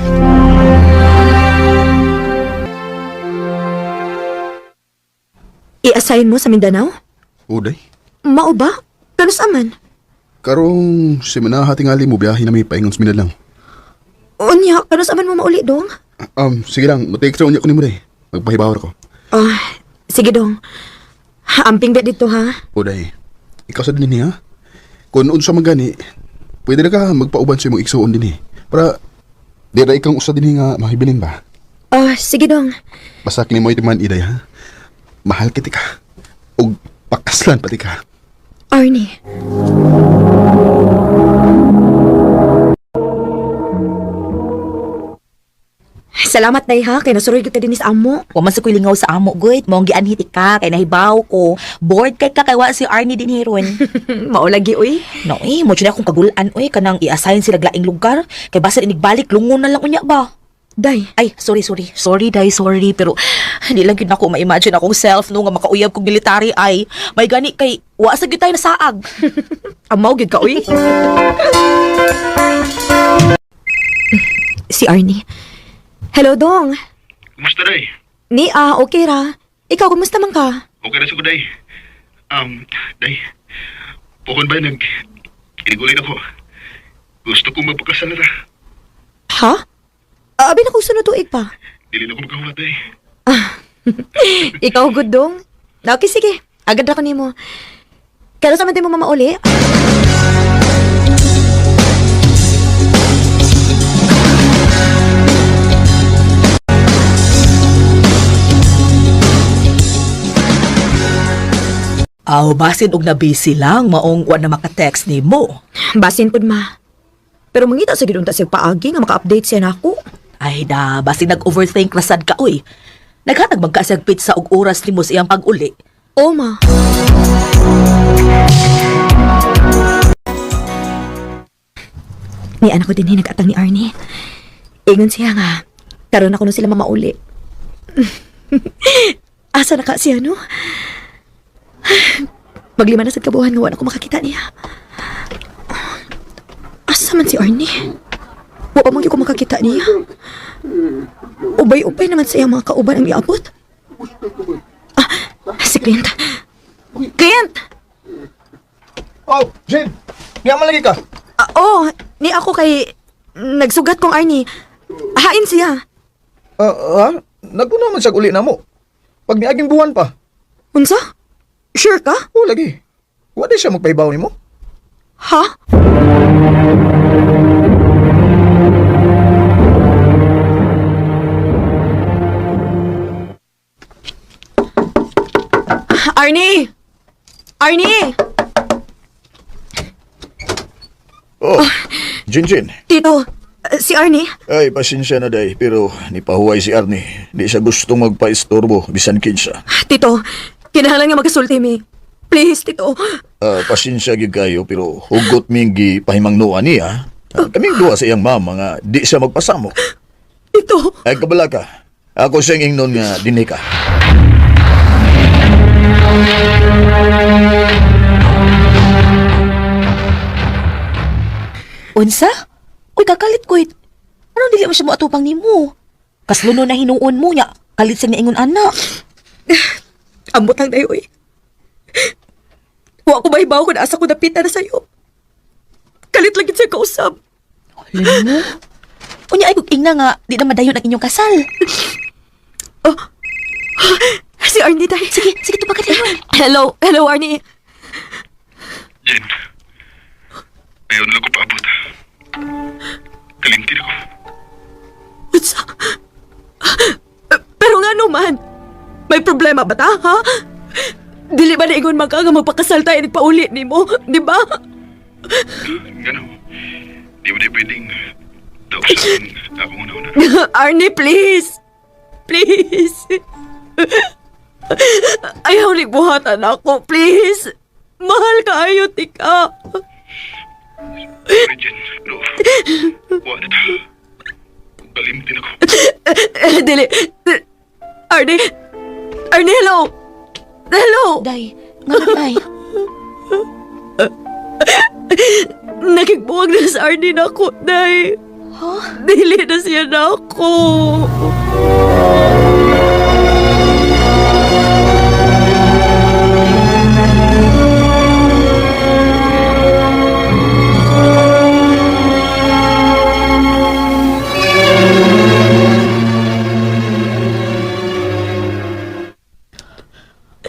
I-assign mo sa Mindanao? O, Day. Mao ba? Kanus aman? Karong semana tingali mo biyahe na may paingon sa Mindanao. Unya, kanus aman mo mauli, dong? Sige lang, matake sa unya ko nimo, Day. Magpahibaw ko. Ah, sige, dong. Amping bet dito, ha? O, Day. Ikaw sa din ha? Kung unsa man gani, pwede na ka magpauban sa imong igsuon dinhi. Para di ra ikang usa dinhi nga mahibilin ba? Ah, sige, dong. Basta kini mo itiman iday ha. Mahal kita ka. Og pakaslan pati ka. Arnie. Salamat, Day, ha? Kay nasuroy kita din sa amo. Wa man sa ko'y lingaw sa amo, gud. Maong gianhi ka, kay nahibaw ko. Bored kay ka, kay wa si Arnie din hiron. Maulagi, uy. No, eh, mo jud akong kagulan, uy, kanang i-assign sila laing lugar. Kay basta inigbalik, lungon na lang unya ba? Day. Ay, sorry, sorry. Sorry, Day, sorry. Pero, hindi lang yun ako ma-imagine akong self, no, nga makauyab kong military ay. May gani kay, wa sa gyud tayo nasaag. Amaw, gyud ka, uy. Si Arnie. Hello, Dong. Kumusta, day? Ni, ah, okay ra. Ikaw, kumusta man ka? Okay na sa ko, day. Day, pukon ba nag... Kinigulin ako. Gusto kong magpakasal na ra. Ha? Abi na kung sunod tuig pa. Dili na ko makahulat, day. Ikaw, good dong. Okay, sige. Agad ra ko nimo. Kaya sa man mo mama uli? Aw, basin og na-busy lang, maong wa na maka-text nimo. Basin pud ma. Pero mangita sa gid unta siya paagi nga maka-update siya nako. Ay da, basin nag-overthink ra sad ka, uy. Naghatag man ka siyag pizza og oras nimo sa iyang pag-uli. O ma. Ni anak ko din nag-atang ni Arnie. Ingon siya nga, karon ako no sila mamauli. Asa na ka siya, no? Maglima na sa kabuhan nga wala ko makakita niya. Asa man si Arnie? Wa pa man gyud ko makakita niya. Ubay-ubay naman sa iyang mga kauban ang iabot. Ah, si Clint. Clint! Oh, Jane! Niya man lagi ka. Ah, oh, ni ako kay nagsugat kong Arnie. Hain siya. Ah, ah, naguna man siya uli na mo. Pag niaging buwan pa. Unsa? Sure ka? Oh, lagi. Wa di siya magpahibaw nimo. Ha? Arnie! Arnie! Oh, Jin Jin. Tito, si Arnie? Ay, pasensya na day, pero nipahuway si Arnie. Di siya gustong magpa-istorbo, bisan kinsa. Tito, kinahanglan nga magkasulti mi. Please, Tito. Ah, pasensya gyud kayo, pero hugot ming gipahimangnoan niya. Ah, kaming duha sa iyang mama nga di siya magpasamok. Tito. Ay, kabala ka. Ako siyang ingnon nga dinhi ka. Unsa? Uy, kakalit ko. Anong dili mo siya moatupang nimo? Kasluno na hinuon mo nya. Kalit sa niingon anak. Ambot lang dayo, eh. Wa ko mahibaw kung asa ko dapita na sa'yo. Kalit lang gid siya kausap. Alam mo? Unya ay kung ingna nga, di na madayon ang inyong kasal. Oh. Si Arnie tayo. Sige, sige, tupakan tayo. Hello, hello Arnie. Jen, ayaw na lang ko paabot. Kalimtin ako. Unsa? Problema ba ta, ha? Dili ba niingon man ka nga magpakasal tayo nagpauli nimo, di ba? Gano, di ba di pwedeng dausan akong una-una? Arnie, please. Please. Ayaw ni buhatan ako, please. Mahal ka ayo, tika. Sorry, Jen. Pero, wa na ta. Kalimtin ako. Dili. Arnie. Arnie, hello. Hello. Day, nga day. Nakigbuwag na sa Arnie na ako, Day. Huh? Dili na siya na ako.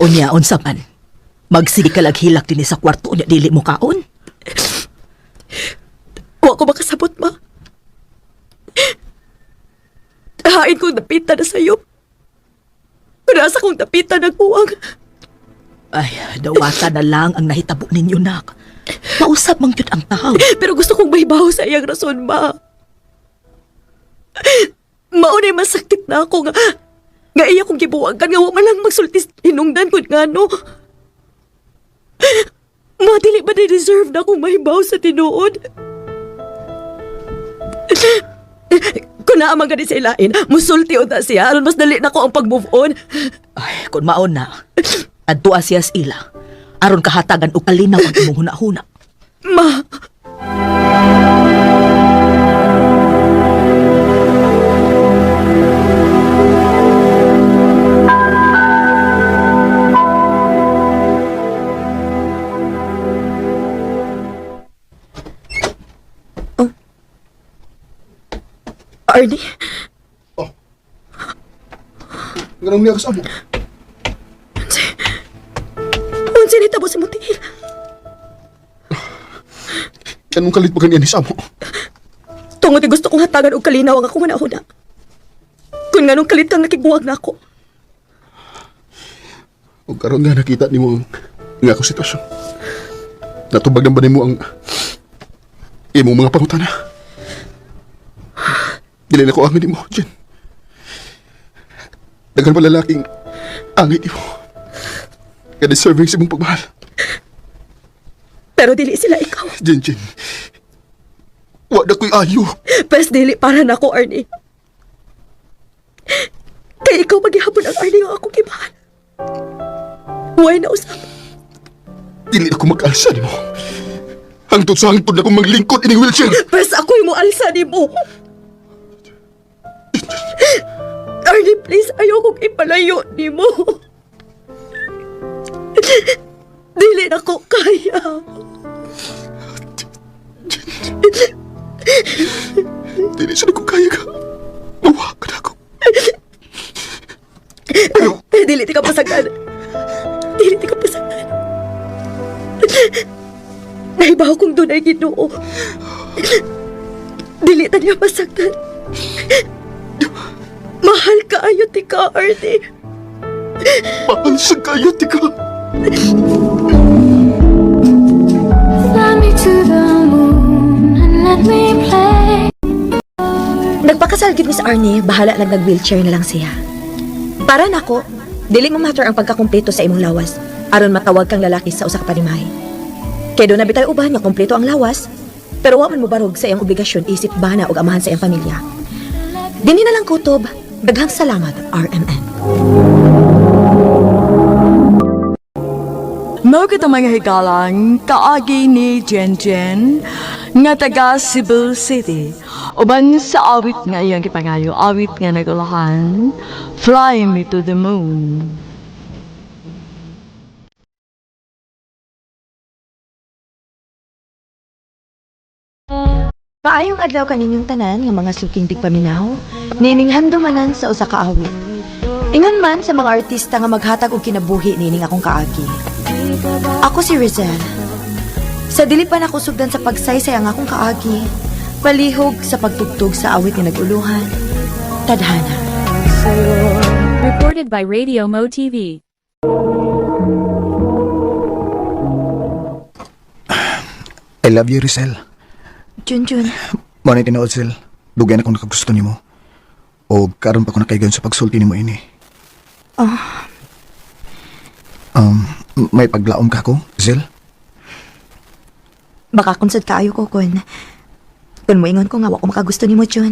Unya, unsa man. Magsige ka laghilak dinhi sa kwarto unya dili mo kaon. Wa ko makasabot, ma. Hain kong dapitan na sa'yo. Nasa kong dapitan nagbuwag. Ay, dawata na lang ang nahitabo ninyo, nak. Mausap mang gyud ang tao. Pero gusto kong mahibaw sa iyang rason, ma. Maunay masakit na ako nga nga iya kong gibuwagan nga wa man lang magsultis hinungdan kun ngano. Ma, dili ba deserve na akong mahibaw sa tinuod? Kung naa man gani sa ilain, musulti unta siya aron mas dali na ko ang pag-move on. Ay, kun maon na. Adtua siya sa ila. Aron kahatagan og kalinaw ang imong hunahuna. Ma, Arnie? Ganong niya kasamo. Unsa ni tabo sa mutil? Anong kalit pa kaniya ni Samo? Tungod kay gusto kong hatagan og kalinaw ang akong hunahuna. Kung nganong kalit kang nakigbuwag na ako. O karon nga nakita nimo ang ang akong sitwasyon. Natubag na ba nimo ang imong mga pangutana? Dili na ko angin nimo, Jen. Daghan pa lalaking angin nimo. Nga deserving sa imong pagmahal. Pero dili sila ikaw. Jen, Jen. Wa na ko'y ayo. Pes dili para nako, Arnie. Kay ikaw maghihapon ang Arnie nga akong gimahal. Way na usap. Dili ako mag-alsa nimo. Hangtod sa hangtod na akong maglingkod ining wheelchair. Pes ako'y mo alsa nimo. Arnie, please, ayaw kong ipalayo nimo. Dili na ko kaya. Dili sa ko kaya ka. Mawa ka na ako. Dili ti ka pasagdan. Dili ti ka pasagdan. Nahibaw kong dunay Ginoo. Dili ta niya masaktan. Mahal ka ayo ti ka, Arnie. Mahal sa kaya, tika. Fly me to the moon and let me play. Nagpakasal gid Miss Arnie, bahala nag nag-wheelchair na lang siya. Para nako, dili mo matter ang pagkakumpleto sa imong lawas aron matawag kang lalaki sa usa ka panimahay. Kay doon na bitay uban nga kumpleto ang lawas, pero wa man mo barog sa iyang obligasyon isip bana og amahan sa iyang pamilya. Dinhi na lang kutob. Daghang salamat, RMN. Mao kita mga higalang kaagi ni Jen Jen nga taga Cebu City. Uban sa awit nga iyang gipangayo, awit nga nagulahan, Fly Me to the Moon. Maayong adlaw kaninyong tanan nga mga suking tigpaminaw, nining handumanan sa usa ka awit. Ingon man sa mga artista nga maghatag og kinabuhi nining akong kaagi. Ako si Rizal. Sa dili pa nako sugdan sa pagsaysay ang akong kaagi, palihog sa pagtugtog sa awit nga naguluhan, tadhana. Sa'yo. Recorded by Radio Mo TV. I love you, Rizel. Junjun, Mao na tinuod, Zel. Dugay na akong nakagusto nimo. O karon pa ko nakaigan sa pagsulti nimo ini. Oh. May paglaom ka ko, Zel? Baka kung sad kaayo ko kun moingon ko nga wa ko makagusto nimo, Jun.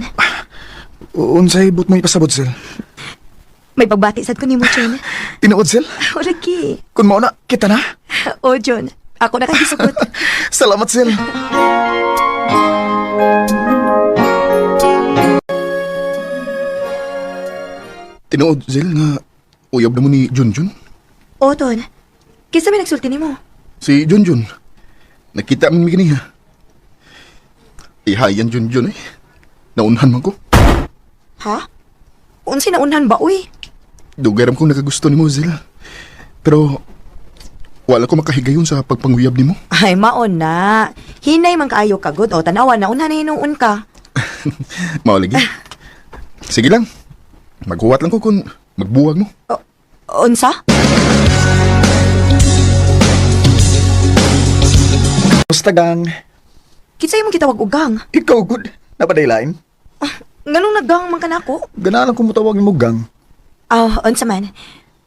Unsay but mo ipasabot, Zel? May pagbati sad ko nimo, Jun. Tinuod, Zel? O lagi. Kun mao na, kita na. O, Jun. Ako na kay gisugot. Salamat, Zel. Tinuod, Zel, nga uyab na mo ni Junjun. O, Ton. Kinsa may nagsulti nimo? Si Junjun. Nakita man mi kaniya. Ihayan Junjun eh. Naunhan man ko. Ha? Unsay naunhan ba, uy? Dugay ram kong nakagusto nimo, Zel. Pero wala ko makahigayon sa pagpanguyab nimo. Ay, maon na. Hinay man kaayo kagod. O, tanawa na unhan na hinuon ka. Mao lagi. Sige lang. Maghuwat lang ko kung magbuwag mo. Unsa? Basta gang. Kinsa imong gitawag og gang? Ikaw gud. Napadaylain. Nganong naggang man ka nako? Ganahan ko motawag nimo gang. Ah, unsa man.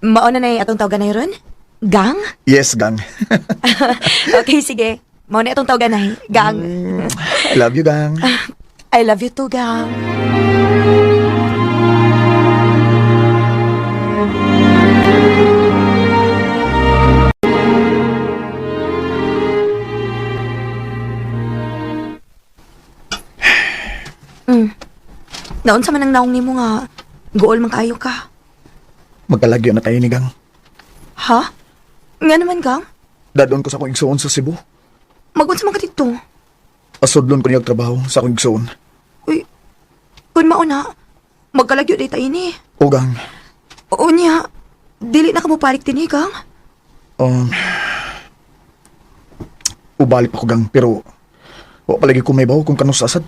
Mao na nay atong tawagan ron? Gang? Yes, gang. Okay, sige. Mao na atong tawagan ay. Gang. I love you, gang. I love you too, gang. Naunsa man ang naong nimo nga guol man kaayo ka. Magkalagyo na tayo ni gang. Ha? Nga naman, gang? Dadon ko sa akong igsuon sa Cebu. Magunsa man ka dito. Asudlon ko niya og trabaho sa akong igsuon. Uy, kun mao na, magkalagyo day tayo ni. O gang, Unya, dili na ka mo parik dinhi, gang. Ubalik pa ko gang, pero wa palagi ko may bawo kung kanus asad.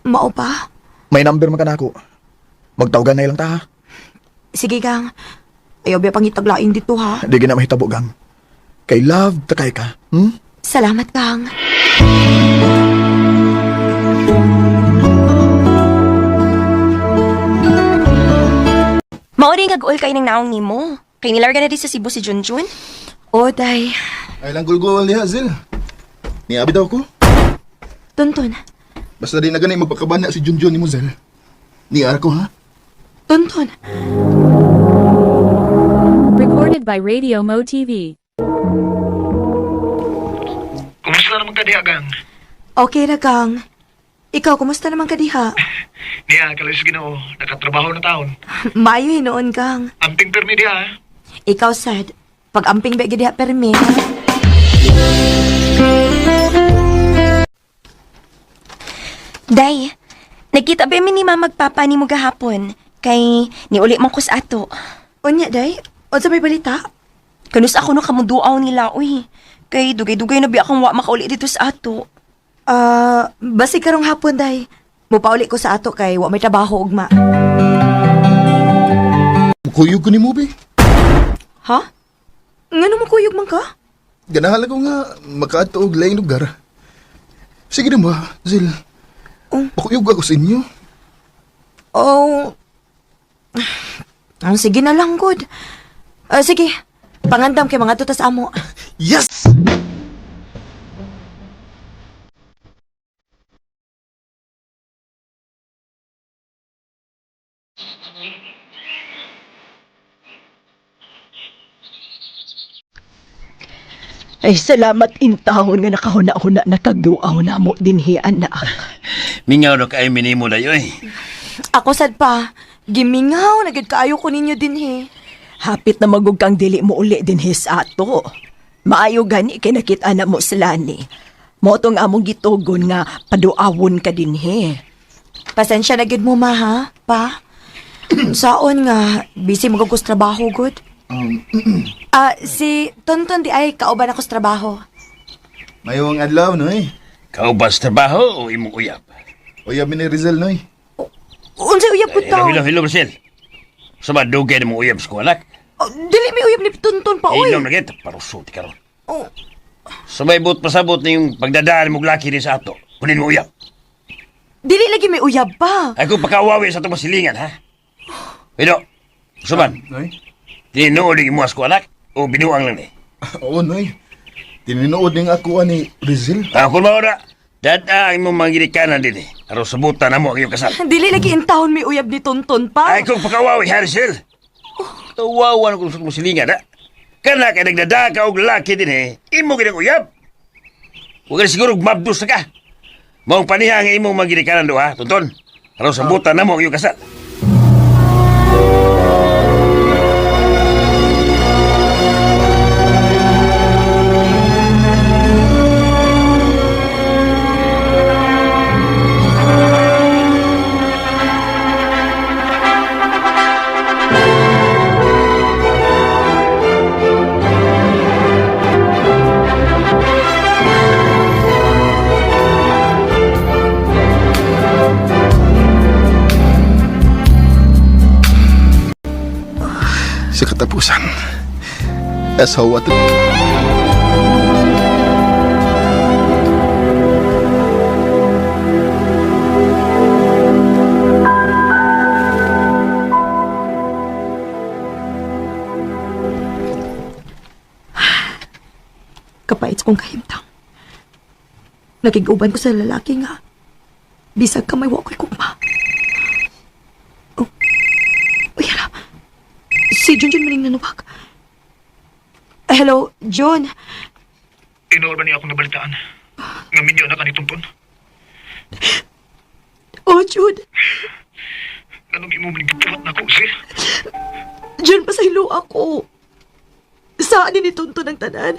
Mao pa? May number man ka nako. Magtawagan na ilang ta ha. Sige, gang. Ayaw ba pangitaglain dito, ha? Di gina mahitabo gang. Kay love takay ka. Salamat, gang. Mao rin nga kay ng naong nimo. Kay nilarga na di sa Cebu si Junjun. O, day. Ay lang gulgol niya, Zel. Niabi daw ko. Tonton. Basta di na gani magpakabana si Junjun ni mo, Zel. Niara ko, ha? Tonton. Recorded by Radio Mo TV. Kumusta naman ka diha, gang? Okay ra, gang. Ikaw, kumusta naman ka diha? Niya, kalis Ginoo, nakatrabaho na taon. Maayo hinuon, gang. Amping permi diha, ha? Ikaw, sad. Pag-amping ba gid diha permi, ha? Day, nagkita ba mi ni mama magpapa ni mo gahapon? Kay niuli man ko sa ato. Unya, day. Unsa may balita? Kanus ako no kamunduaw nila, uy. Kay dugay-dugay na biya akong wa makauli dito sa ato. Ah, basig karong hapon, day. Mupauli ko sa ato kay wa may trabaho ugma. Kuyog ko ni mo, be. Ha? Ngano mo kuyog man ka? Ganahan lang ko nga makaadto og laing lugar. Sige na ba, Zel. Oh. Pakuyog ako sa inyo. Oh. Ah, sige na lang, good. Ah, sige. Pangandam kay mga tutas amo. Yes! Ay, salamat intahon nga nakahuna-huna na kagduaw na mo dinhi, anak. Mingaw na kay minimo dayo eh. Ako sad pa. Gimingaw na gid kaayo ko ninyo dinhi. Hapit na magug kang dili mo uli dinhi sa ato. Maayo gani kay nakita na mo sila ni. Mo tong among gitugon nga paduawon ka dinhi. Pasensya na gid mo ma ha, pa. Saon nga busy magugos trabaho gud. Ah, si Tonton di ay kauban ako sa trabaho. Mayong adlaw, noy. Kaubas trabaho o imong uyab? Uyab mi ni Rizal, noy. Unsay uyab ko Hello, taon? hello, hello, Marcel. Sa dugay na mo uyab sa ko, anak. Oh, dili mi uyab ni Tonton pa, oy. Inom na kita, parusuti karon. Oh. Sabay buot pasabot na yung pagdadaan mong laki din sa ato. Kunin mo uyab. Dili lagi may uyab pa. Ay kung pakawawi sa itong masilingan, ha? Pero, Suman, tinuod yung imuas ko, anak, o binuang lang ni? Oo, Noy. Tininood ning ako ani Rizal. Ako maura, dada ang imong mga ginikanan din eh. Aron sabutan na mo ang iyong kasal. Dili lagi in town may uyab ni Tonton pa. Ay kung pakawawi, Hansel. Tawawan ko sa musilingan, ha? Kana kay nagdada ka og laki din eh, imo ginang uyab. Huwag ka siguro mabdos na ka. Maong paniha ang imong mga ginikanan do, ha, Tonton? Aron sabutan na mo ang iyong kasal. Sa katapusan, asawa at Kapait kong kahimtang. Nagig-uban ko sa lalaki nga. Bisag ka may wako'y kugma. Oh. Uy, hala. Si Junjun maning nanawag. Hello, Jun. Tinuod ba niya akong nabalitaan? Nga minyo na ka ni Tonton? Oh, Jun. Anong imo man gibuhat na ko, Sil? Jun, pasaylo ako. Saan ni Tonton ang tanan?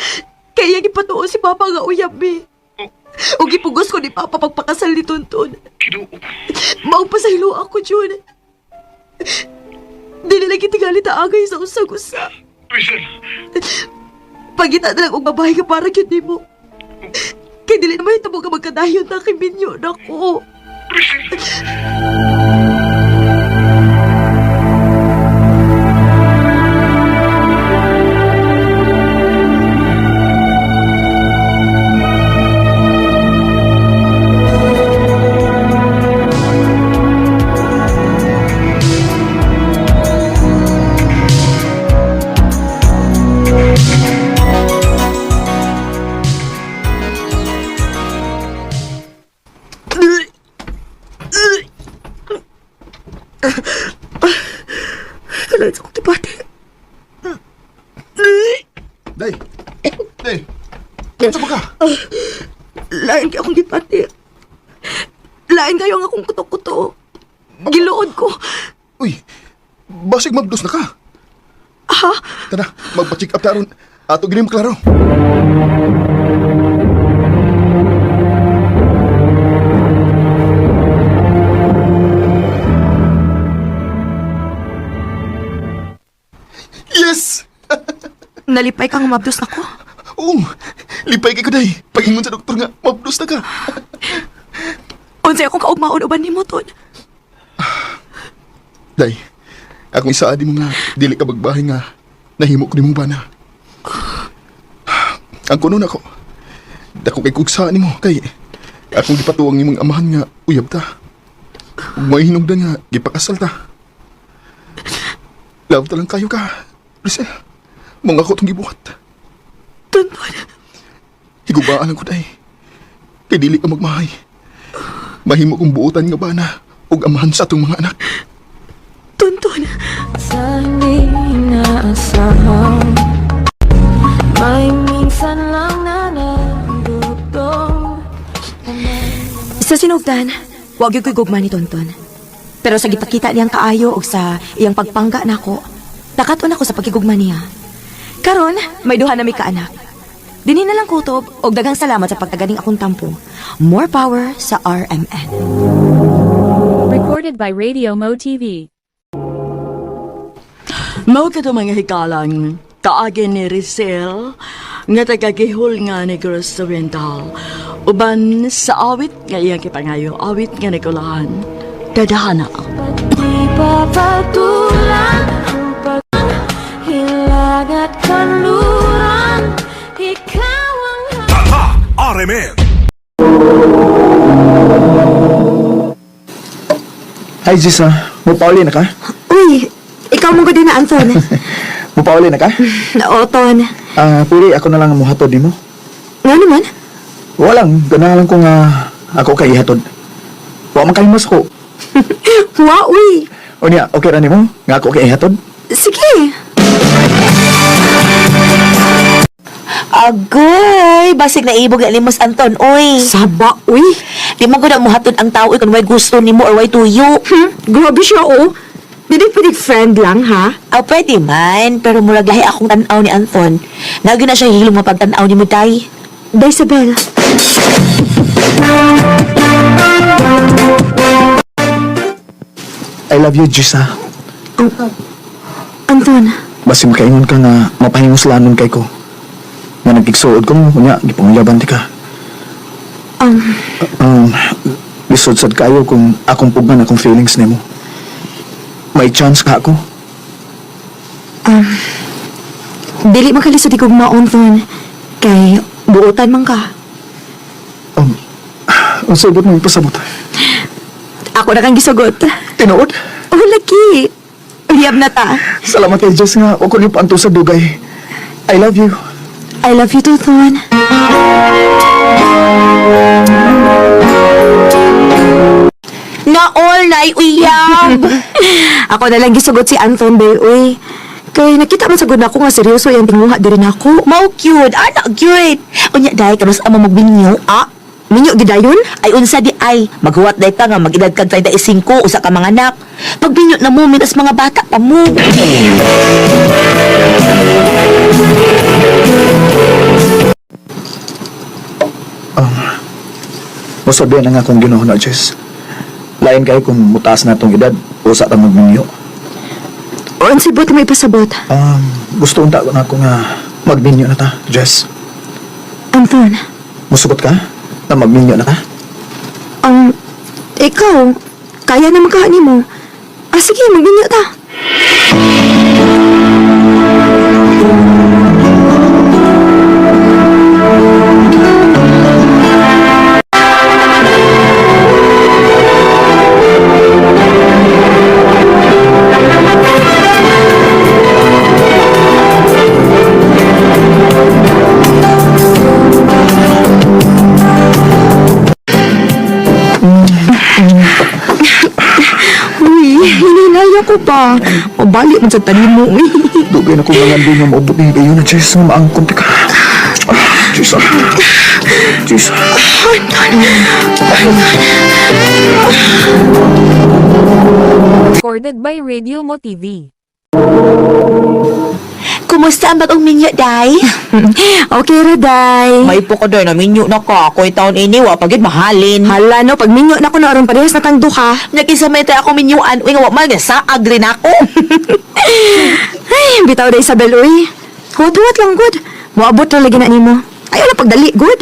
Kaya gipatuo si Papa nga uyab mi. O gipugos ko ni Papa pagpakasal ni Tonton. Maong pasaylo ako, Jun. Dili lagi tingali taagay sa usag-usa. Rizal! Pagita na lang og babae ka para gyud nimo. Kay dili na mahitabo ka magkadayon na kay minyo na ko. Kailangan sa kong debate. Day! Day! Unsa ba ka? Lain kayo akong gipati. Lain kayo ang akong kuto-kuto. Giluod ko. Uy, basig mabdos na ka. Ha? Tara, magpa-check up ta aron. Ato gini maklaro. Yes! Nalipay kang mabdos na ko. Oo, lipay kay ko day. Pagingon sa doktor nga, mabdos na ka. Unsay akong kaugmaon uban nimo ton. Day, akong isaadi mo nga, dili ka magbahay nga, nahimo ko nimong bana. Ang kuno nako, dako kay kugsa nimo kay akong gipatuwang nimong amahan nga uyab ta. Ug may hinungdan nga gipakasal ta. Love ta lang kayo ka, Rizal. Mga ako tong gibuhat. Tonton. Higubaan lang ko day. Kay dili ka magmahay. Mahimo kong buotan nga bana ug amahan sa atong mga anak. Tonton. Sa hindi inaasahan, may minsan lang na nagdugtong. Sa sinugdan, wag gyud ko'y gugma ni Tonton. Pero sa gipakita niyang kaayo og sa iyang pagpangga nako, nakat-on ako sa pagkigugma niya. Karon, may duha na mi kaanak. Dinhi na lang kutob og daghang salamat sa pagtaganing akong tampo. More power sa RMN. Recorded by Radio Mo TV. Mao kato mga hikalang kaagi ni Rizel nga taga-gihol nga Negros Oriental. Uban sa awit nga iyang kipangayo, awit nga Nikolahan, tadhana. Di papatulan. at kanluran. Ikaw ang Tatak RMN. Hi, Jessa. Mupauli na ka? Uy, ikaw mo ko din na, Anton. Mupauli na ka? Oo, Ton. Ah, pwede ako na lang ang muhatod nimo. Nga naman? Walang, ganahan lang ko nga ako kay ihatod. Wa man kalimas ko. Wa, uy. O niya, okay ra nimo nga ako kay ihatod? Sige. Agoy, basig na ibog na limos Anton, oy. Saba, uy. Di mo gud muhatod ang tao uy, kung way gusto nimo or way tuyo. Grabe siya, oh. Dili pwede friend lang, ha? Aw, pwede man, pero murag lahi akong tan-aw ni Anton. Nagi na siya hilom mapagtan-aw ni mo, day. Day, Isabel. I love you, Jessa. Anton, Basi makaingon ka nga mapahinguslanon kay ko. Nga nagkigsuod ko mo, unya, gipanguyaban ti ka. um, Um, lisod sad kayo kung akong pugnan akong feelings nimo. May chance ka ako. um, dili man kalisod ikog maon, Ton. Kay, buotan man ka. Ang sabot mo pasabot. Ako na kang gisugot. Tinuod? Oh, laki. Uyab na ta. Salamat kay Diyos nga, wag ko niyo paanto sa dugay. I love you. I love you too, Ton. Na all na uyab. Ako na lang gisugot si Anton Bay, uy. Kay nakita man sagod na ako nga seryoso yang tinguha diri nako. Mao cute, ana cute. Unya day kanus amo magbinyo. Ah, minyo gidayon? Ay unsa di ay, maghuwat day ka nga mag-edad kag 35 usa ka mga anak. Pagbinyo na mo minas mga bata pa mo. Musabihan na nga kung Ginoo na, Jess. Lain kayo kung mutaas na tong edad, usa ta magminyo. O unsay buot may pasabot? Gusto unta ko na ako nga magminyo na ta, Jess. Anton, Musugot ka na magminyo na ta? ikaw, kaya naman ka nimo. Ah, sige, magminyo ta. Uy, hininaya ko pa. Mabalik man sa tanim mo, uy. Dugay na kong mga nga maubot ni kayo na, Jess. Nga maangkon ti ka. Ah, Jess, ah. Jess. Recorded by Radio Mo TV. Kumusta ang bagong minyo, day? Okay ra, day. May po ko day na minyo na ka. Ako'y taon ini wa pagid mahalin. Hala no, pag minyo na ko na aron parehas na tang duha. Nagkisa may tayo ako minyuan, uy nga wa man sa agri na ako. Ay, bitaw da Isabel, uy. Huwat-huwat lang, good. Moabot na lagi na nimo. Ayaw na pagdali, good.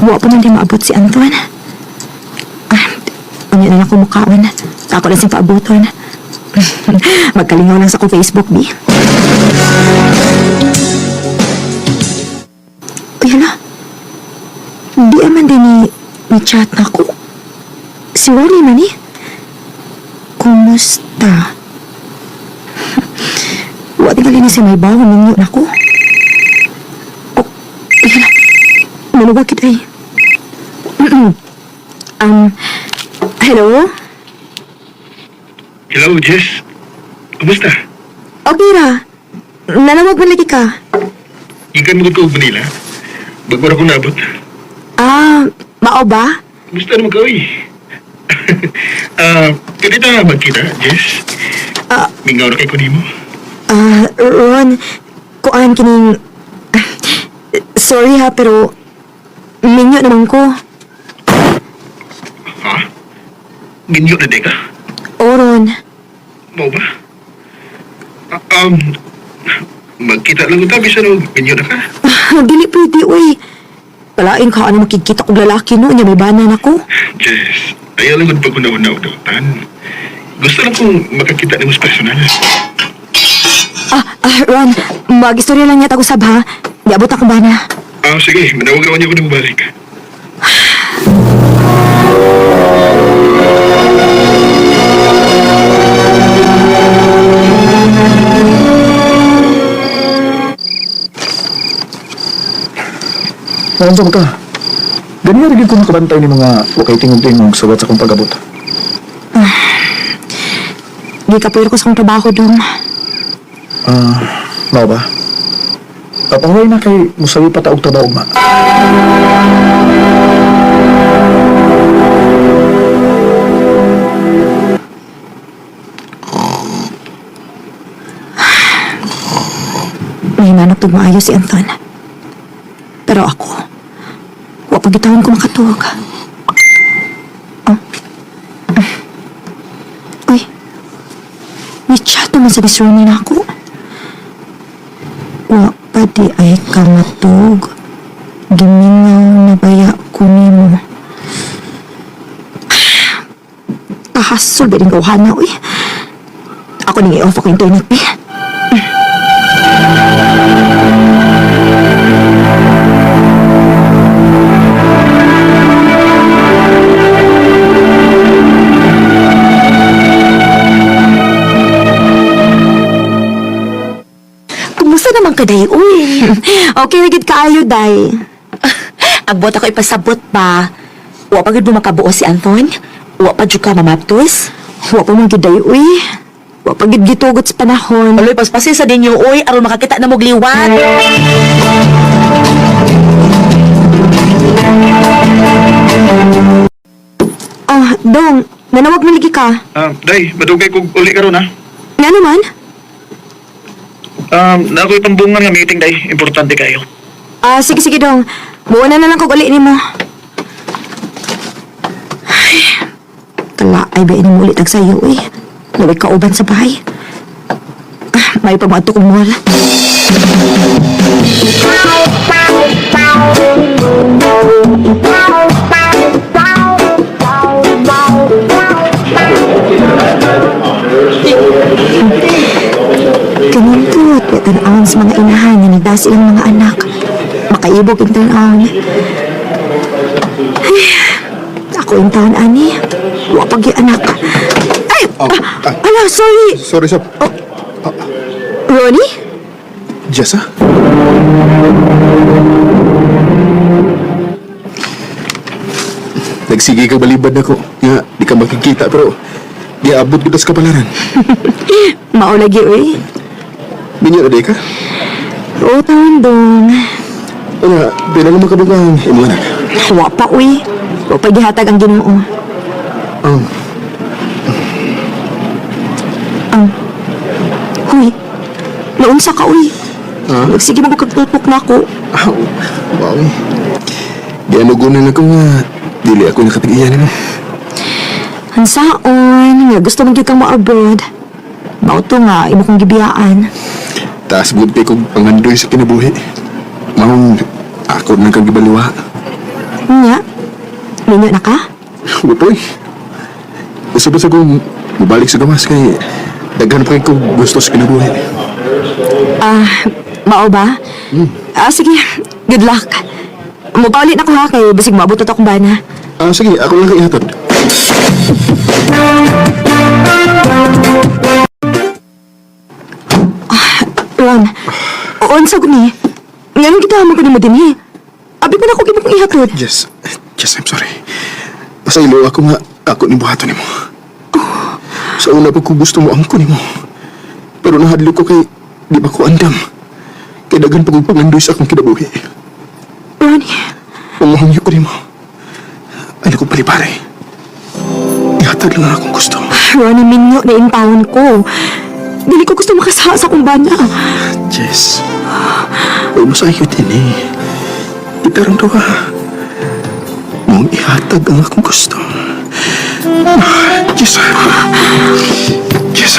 Wa pa man di maabot si Anton. Ah, unya na lang ako mukaon. Ako lang siyang paabuton. Magkalingaw lang sa akong Facebook, bi. Uy, hala. Di man din ni chat na ako. Si Ronnie man eh. Kumusta? Wa tingali ni si may bawo ninyo na ko. Oh, uy, hala. Manuwag kita eh. um, hello? Hello, Jess. Kumusta? Okay ra. Nanawag man lagi ka. Ikan mo ko og Manila. Bago ra ko naabot. Ah, mao ba? Kumusta naman ka, oy? Ah, pwede ta magkita, Jess? Ah. Mingaw na kay ko nimo. Ah, Ron, kuan kining... Ah, sorry ha, pero... Minyo naman ko. Ha? Minyo na di ka? O, Ron. Mao ba? Ah, magkita lang ta bisan og minyo na ka. Dili pwede, uy. Palain ka ano makikita kog lalaki no, nya may bana nako. Jess, ayaw lang pag una-una udotan. Gusto lang kong makakita nimo sa personal. Ah, Ron, mag-istorya lang yata ko sab ha. Di abot akong bana. Ah, sige, manawagan niyo ko na balik. Naunsa ba ka? Ganyan rin ko makabantay ni mga wakay tingog-tingog sugat sa akong pag-abot. Di ka ko sa akong trabaho dong. Ah, mao ba? Papangway na kay musawi pa taog trabaho ma. May hinanap tug maayo si Anton. Pero ako, wa pa gitawon ko makatuog. Oh. Uy, may chat naman sa Miss Romy na ako. Wa pa di ay kamatug. Gimingaw na baya ko nimo. Kahasol ba rin gawhana, uy. Ako nang i-off ako internet, eh. Kumusta naman ka, day? Uy. Okay na gid kaayo, day. Agbot ako ipasabot pa. Wa pa gid mo makabuo si Anton? Wa pa jud ka mamaptos? Wa pa man gid day, uy. Wa pa gid gitugot sa panahon. Aloy, paspasi sa ninyo, uy, aron makakita na mo liwat. Oh, dong, nanawag na lagi ka. Ah, day, madugay kog uli karon ha. Nga naman? Na ako'y pambungan nga meeting day, importante kayo. Ah, sige sige dong. Buuna na lang kog uli nimo. Ay, kala ay ba ini mo ulit ang sayo, uy. Laway kauban sa bahay. Ah, may pamato kong mall. Kanindot, ya tan-awon sa mga inahan nga nagdas ilang mga anak. Makaibog ang tan-awon. Ay, ako yung taon, ani. Wa pag anak. Ay! Oh, ah, ala, sorry! Sorry, Sab. Ronnie? Jessa? Nagsige ka balibad nako. Nga, di ka makikita pero di abot kita sa kapalaran. Mao lagi, uy. Minyo na di ka? Oo, taon dong. Wala, pila lang makabog ang imong anak. Wa pa, uy. Wa pa gihatag ang Ginoo. Oh, Ang. Huy. Naunsa ka, uy. Ha? Nagsige mo kagtutok na ako. Aw, wow. Di anugunan ako nga dili ako nakatig-iya nimo. Ansaon, nga gusto man gyud kang mo-abroad. Mao to nga, imo kong gibiyaan. Taas gud kay kog pangandoy sa kinabuhi. Maong ako nang kang gibaliwa. Nya, minyo na ka? Utoy. Gusto ba sa kong mabalik sa gawas kay daghan pa kay kog gusto sa kinabuhi. Ah, mao ba? Ah, sige. Good luck. Mupaulit na ko ha, kay basig maabot na to akong bana. Ah, sige, ako lang kay ihatod. Ron, unsa ko ni? Nganong gitahan mo ko nimo dinhi? Abi pa na ko gimo kong ihatod. Jess, Jess, I'm sorry. Pasaylo ako nga ako ni buhaton nimo. Sa una pa ko gusto mo ang nimo. Pero nahadlok ko kay di ba ko andam. Kay daghan pa kong pangandoy sa akong kinabuhi. Ronnie, Pamahangyo ko nimo. Ay ko palipare. Ihatag lang ang akong gusto. Ronnie, minyo na intawon ko. Dili ko gusto makasaha sa akong bana. Jess, huwag mo sa iyo din eh. Itarong to ka. Mong ihatag ang akong gusto. Jess. Jess.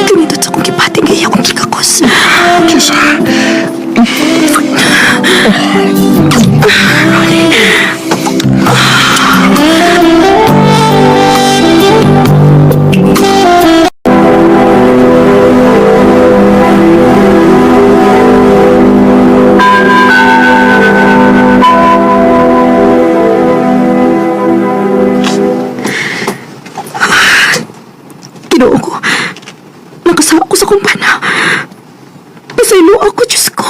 Kinindot sa akong gipating kay akong gikakos. Jess. Ginoo ko. Nakasala ko sa akong bana. Pasaylo ako, Diyos ko.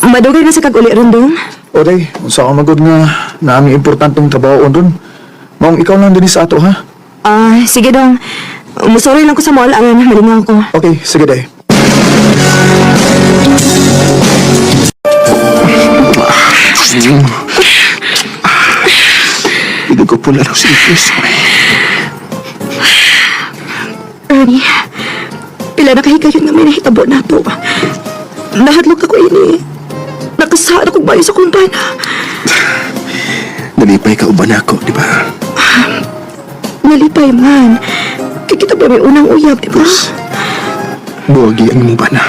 Madugay na sa kag-uli rondong. O day, unsa ka magod nga naami importanteng trabaho doon. Maong ikaw lang din sa ato ha. Ah, sige dong. Musorry lang ko sa mall aron malingaw ko. Okay, sige day. Hindi ko pula ng silipis. Ernie, pila na kahigayon nga may nahitabo na to. Nahadlok ako ini. Nakasaan akong bayo sa kong bana. Nalipay ka uban ako, di ba? Nalipay man. Kay kita ba may unang uyab, di ba? Buwagi ang imong bana.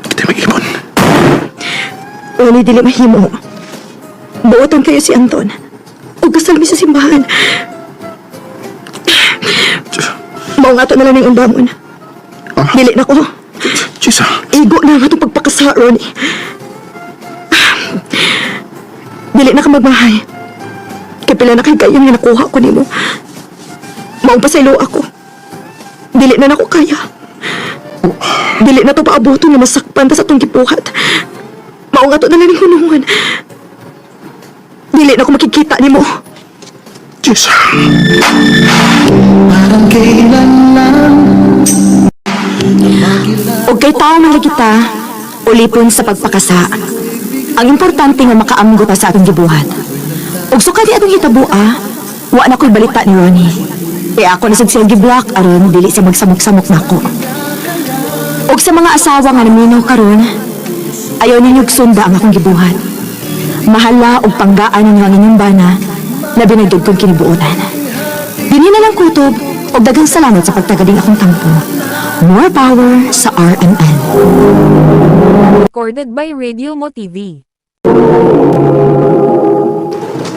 Kita mag-ipon. Ernie, dili mahimo. Buotan kayo si Anton. O kasal mi sa simbahan. Mao nga to na lang ning undangon. Dili na ko. Jessa. Igo na nga itong pagpakasa, Ronnie. Dili na ka magmahay. Kay pila na kay kayo nga nakuha ko nimo. Maong pasaylo ako. Dili na nako kaya. Dili na to paaboto nga masakpan ta sa atong gibuhat. Mao nga to na lang ning hunungan. Dili na ko makikita nimo. Jessa. Og kay tao man lagi kita, ulipon sa pagpakasa. Ang importante nga makaamgo ta sa atong gibuhat. Og sukad di atong hitaboa, wa na ko'y balita ni Ronnie. Kaya ako na sad siya giblock aron dili siya magsamok-samok nako. Og sa mga asawa nga naminaw karon, ayaw ninyo sunda ang akong gibuhat. Mahala og panggaan ninyo ang inyong bana, labi na gyud kong kinibuotan. Dini na lang kutob og daghang salamat sa pagtagaling akong tampo. More power sa RMN. Recorded by Radio Mo TV.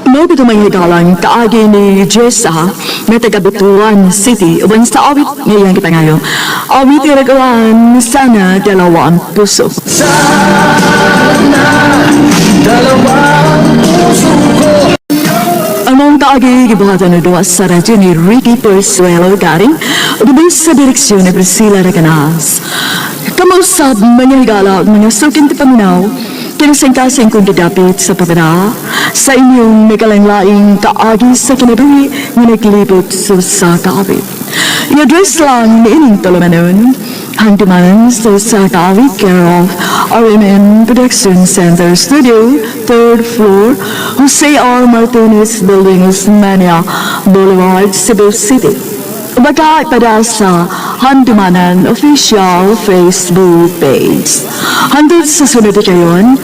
Mao bitaw may higalang kaagi ni Jessa nga taga Butuan City uban sa awit ngayang gipangayo. Awit iragawan sana dalawa ang puso. Ang mga kaagi gibuhatan na duwa sa radyo ni Ricky Persuelo Garing uban sa direksyon ni Priscilla Recanas. Kamausab mga higala ug mga suking paminaw kinasingkasing kung gidapit sa pabana sa inyong nagkalanglaing kaagi sa kinabuhi nga naglibot sa usa ka awit. I-address lang ni ining tulumanon, Handumanan sa usa ka awit, care of RMN Production Center Studio, 3rd floor, Jose R. Martinez Building, Osmania Boulevard, Cebu City. Baka ipada sa Handumanan official Facebook page. Hanggang sa sunod na kayon,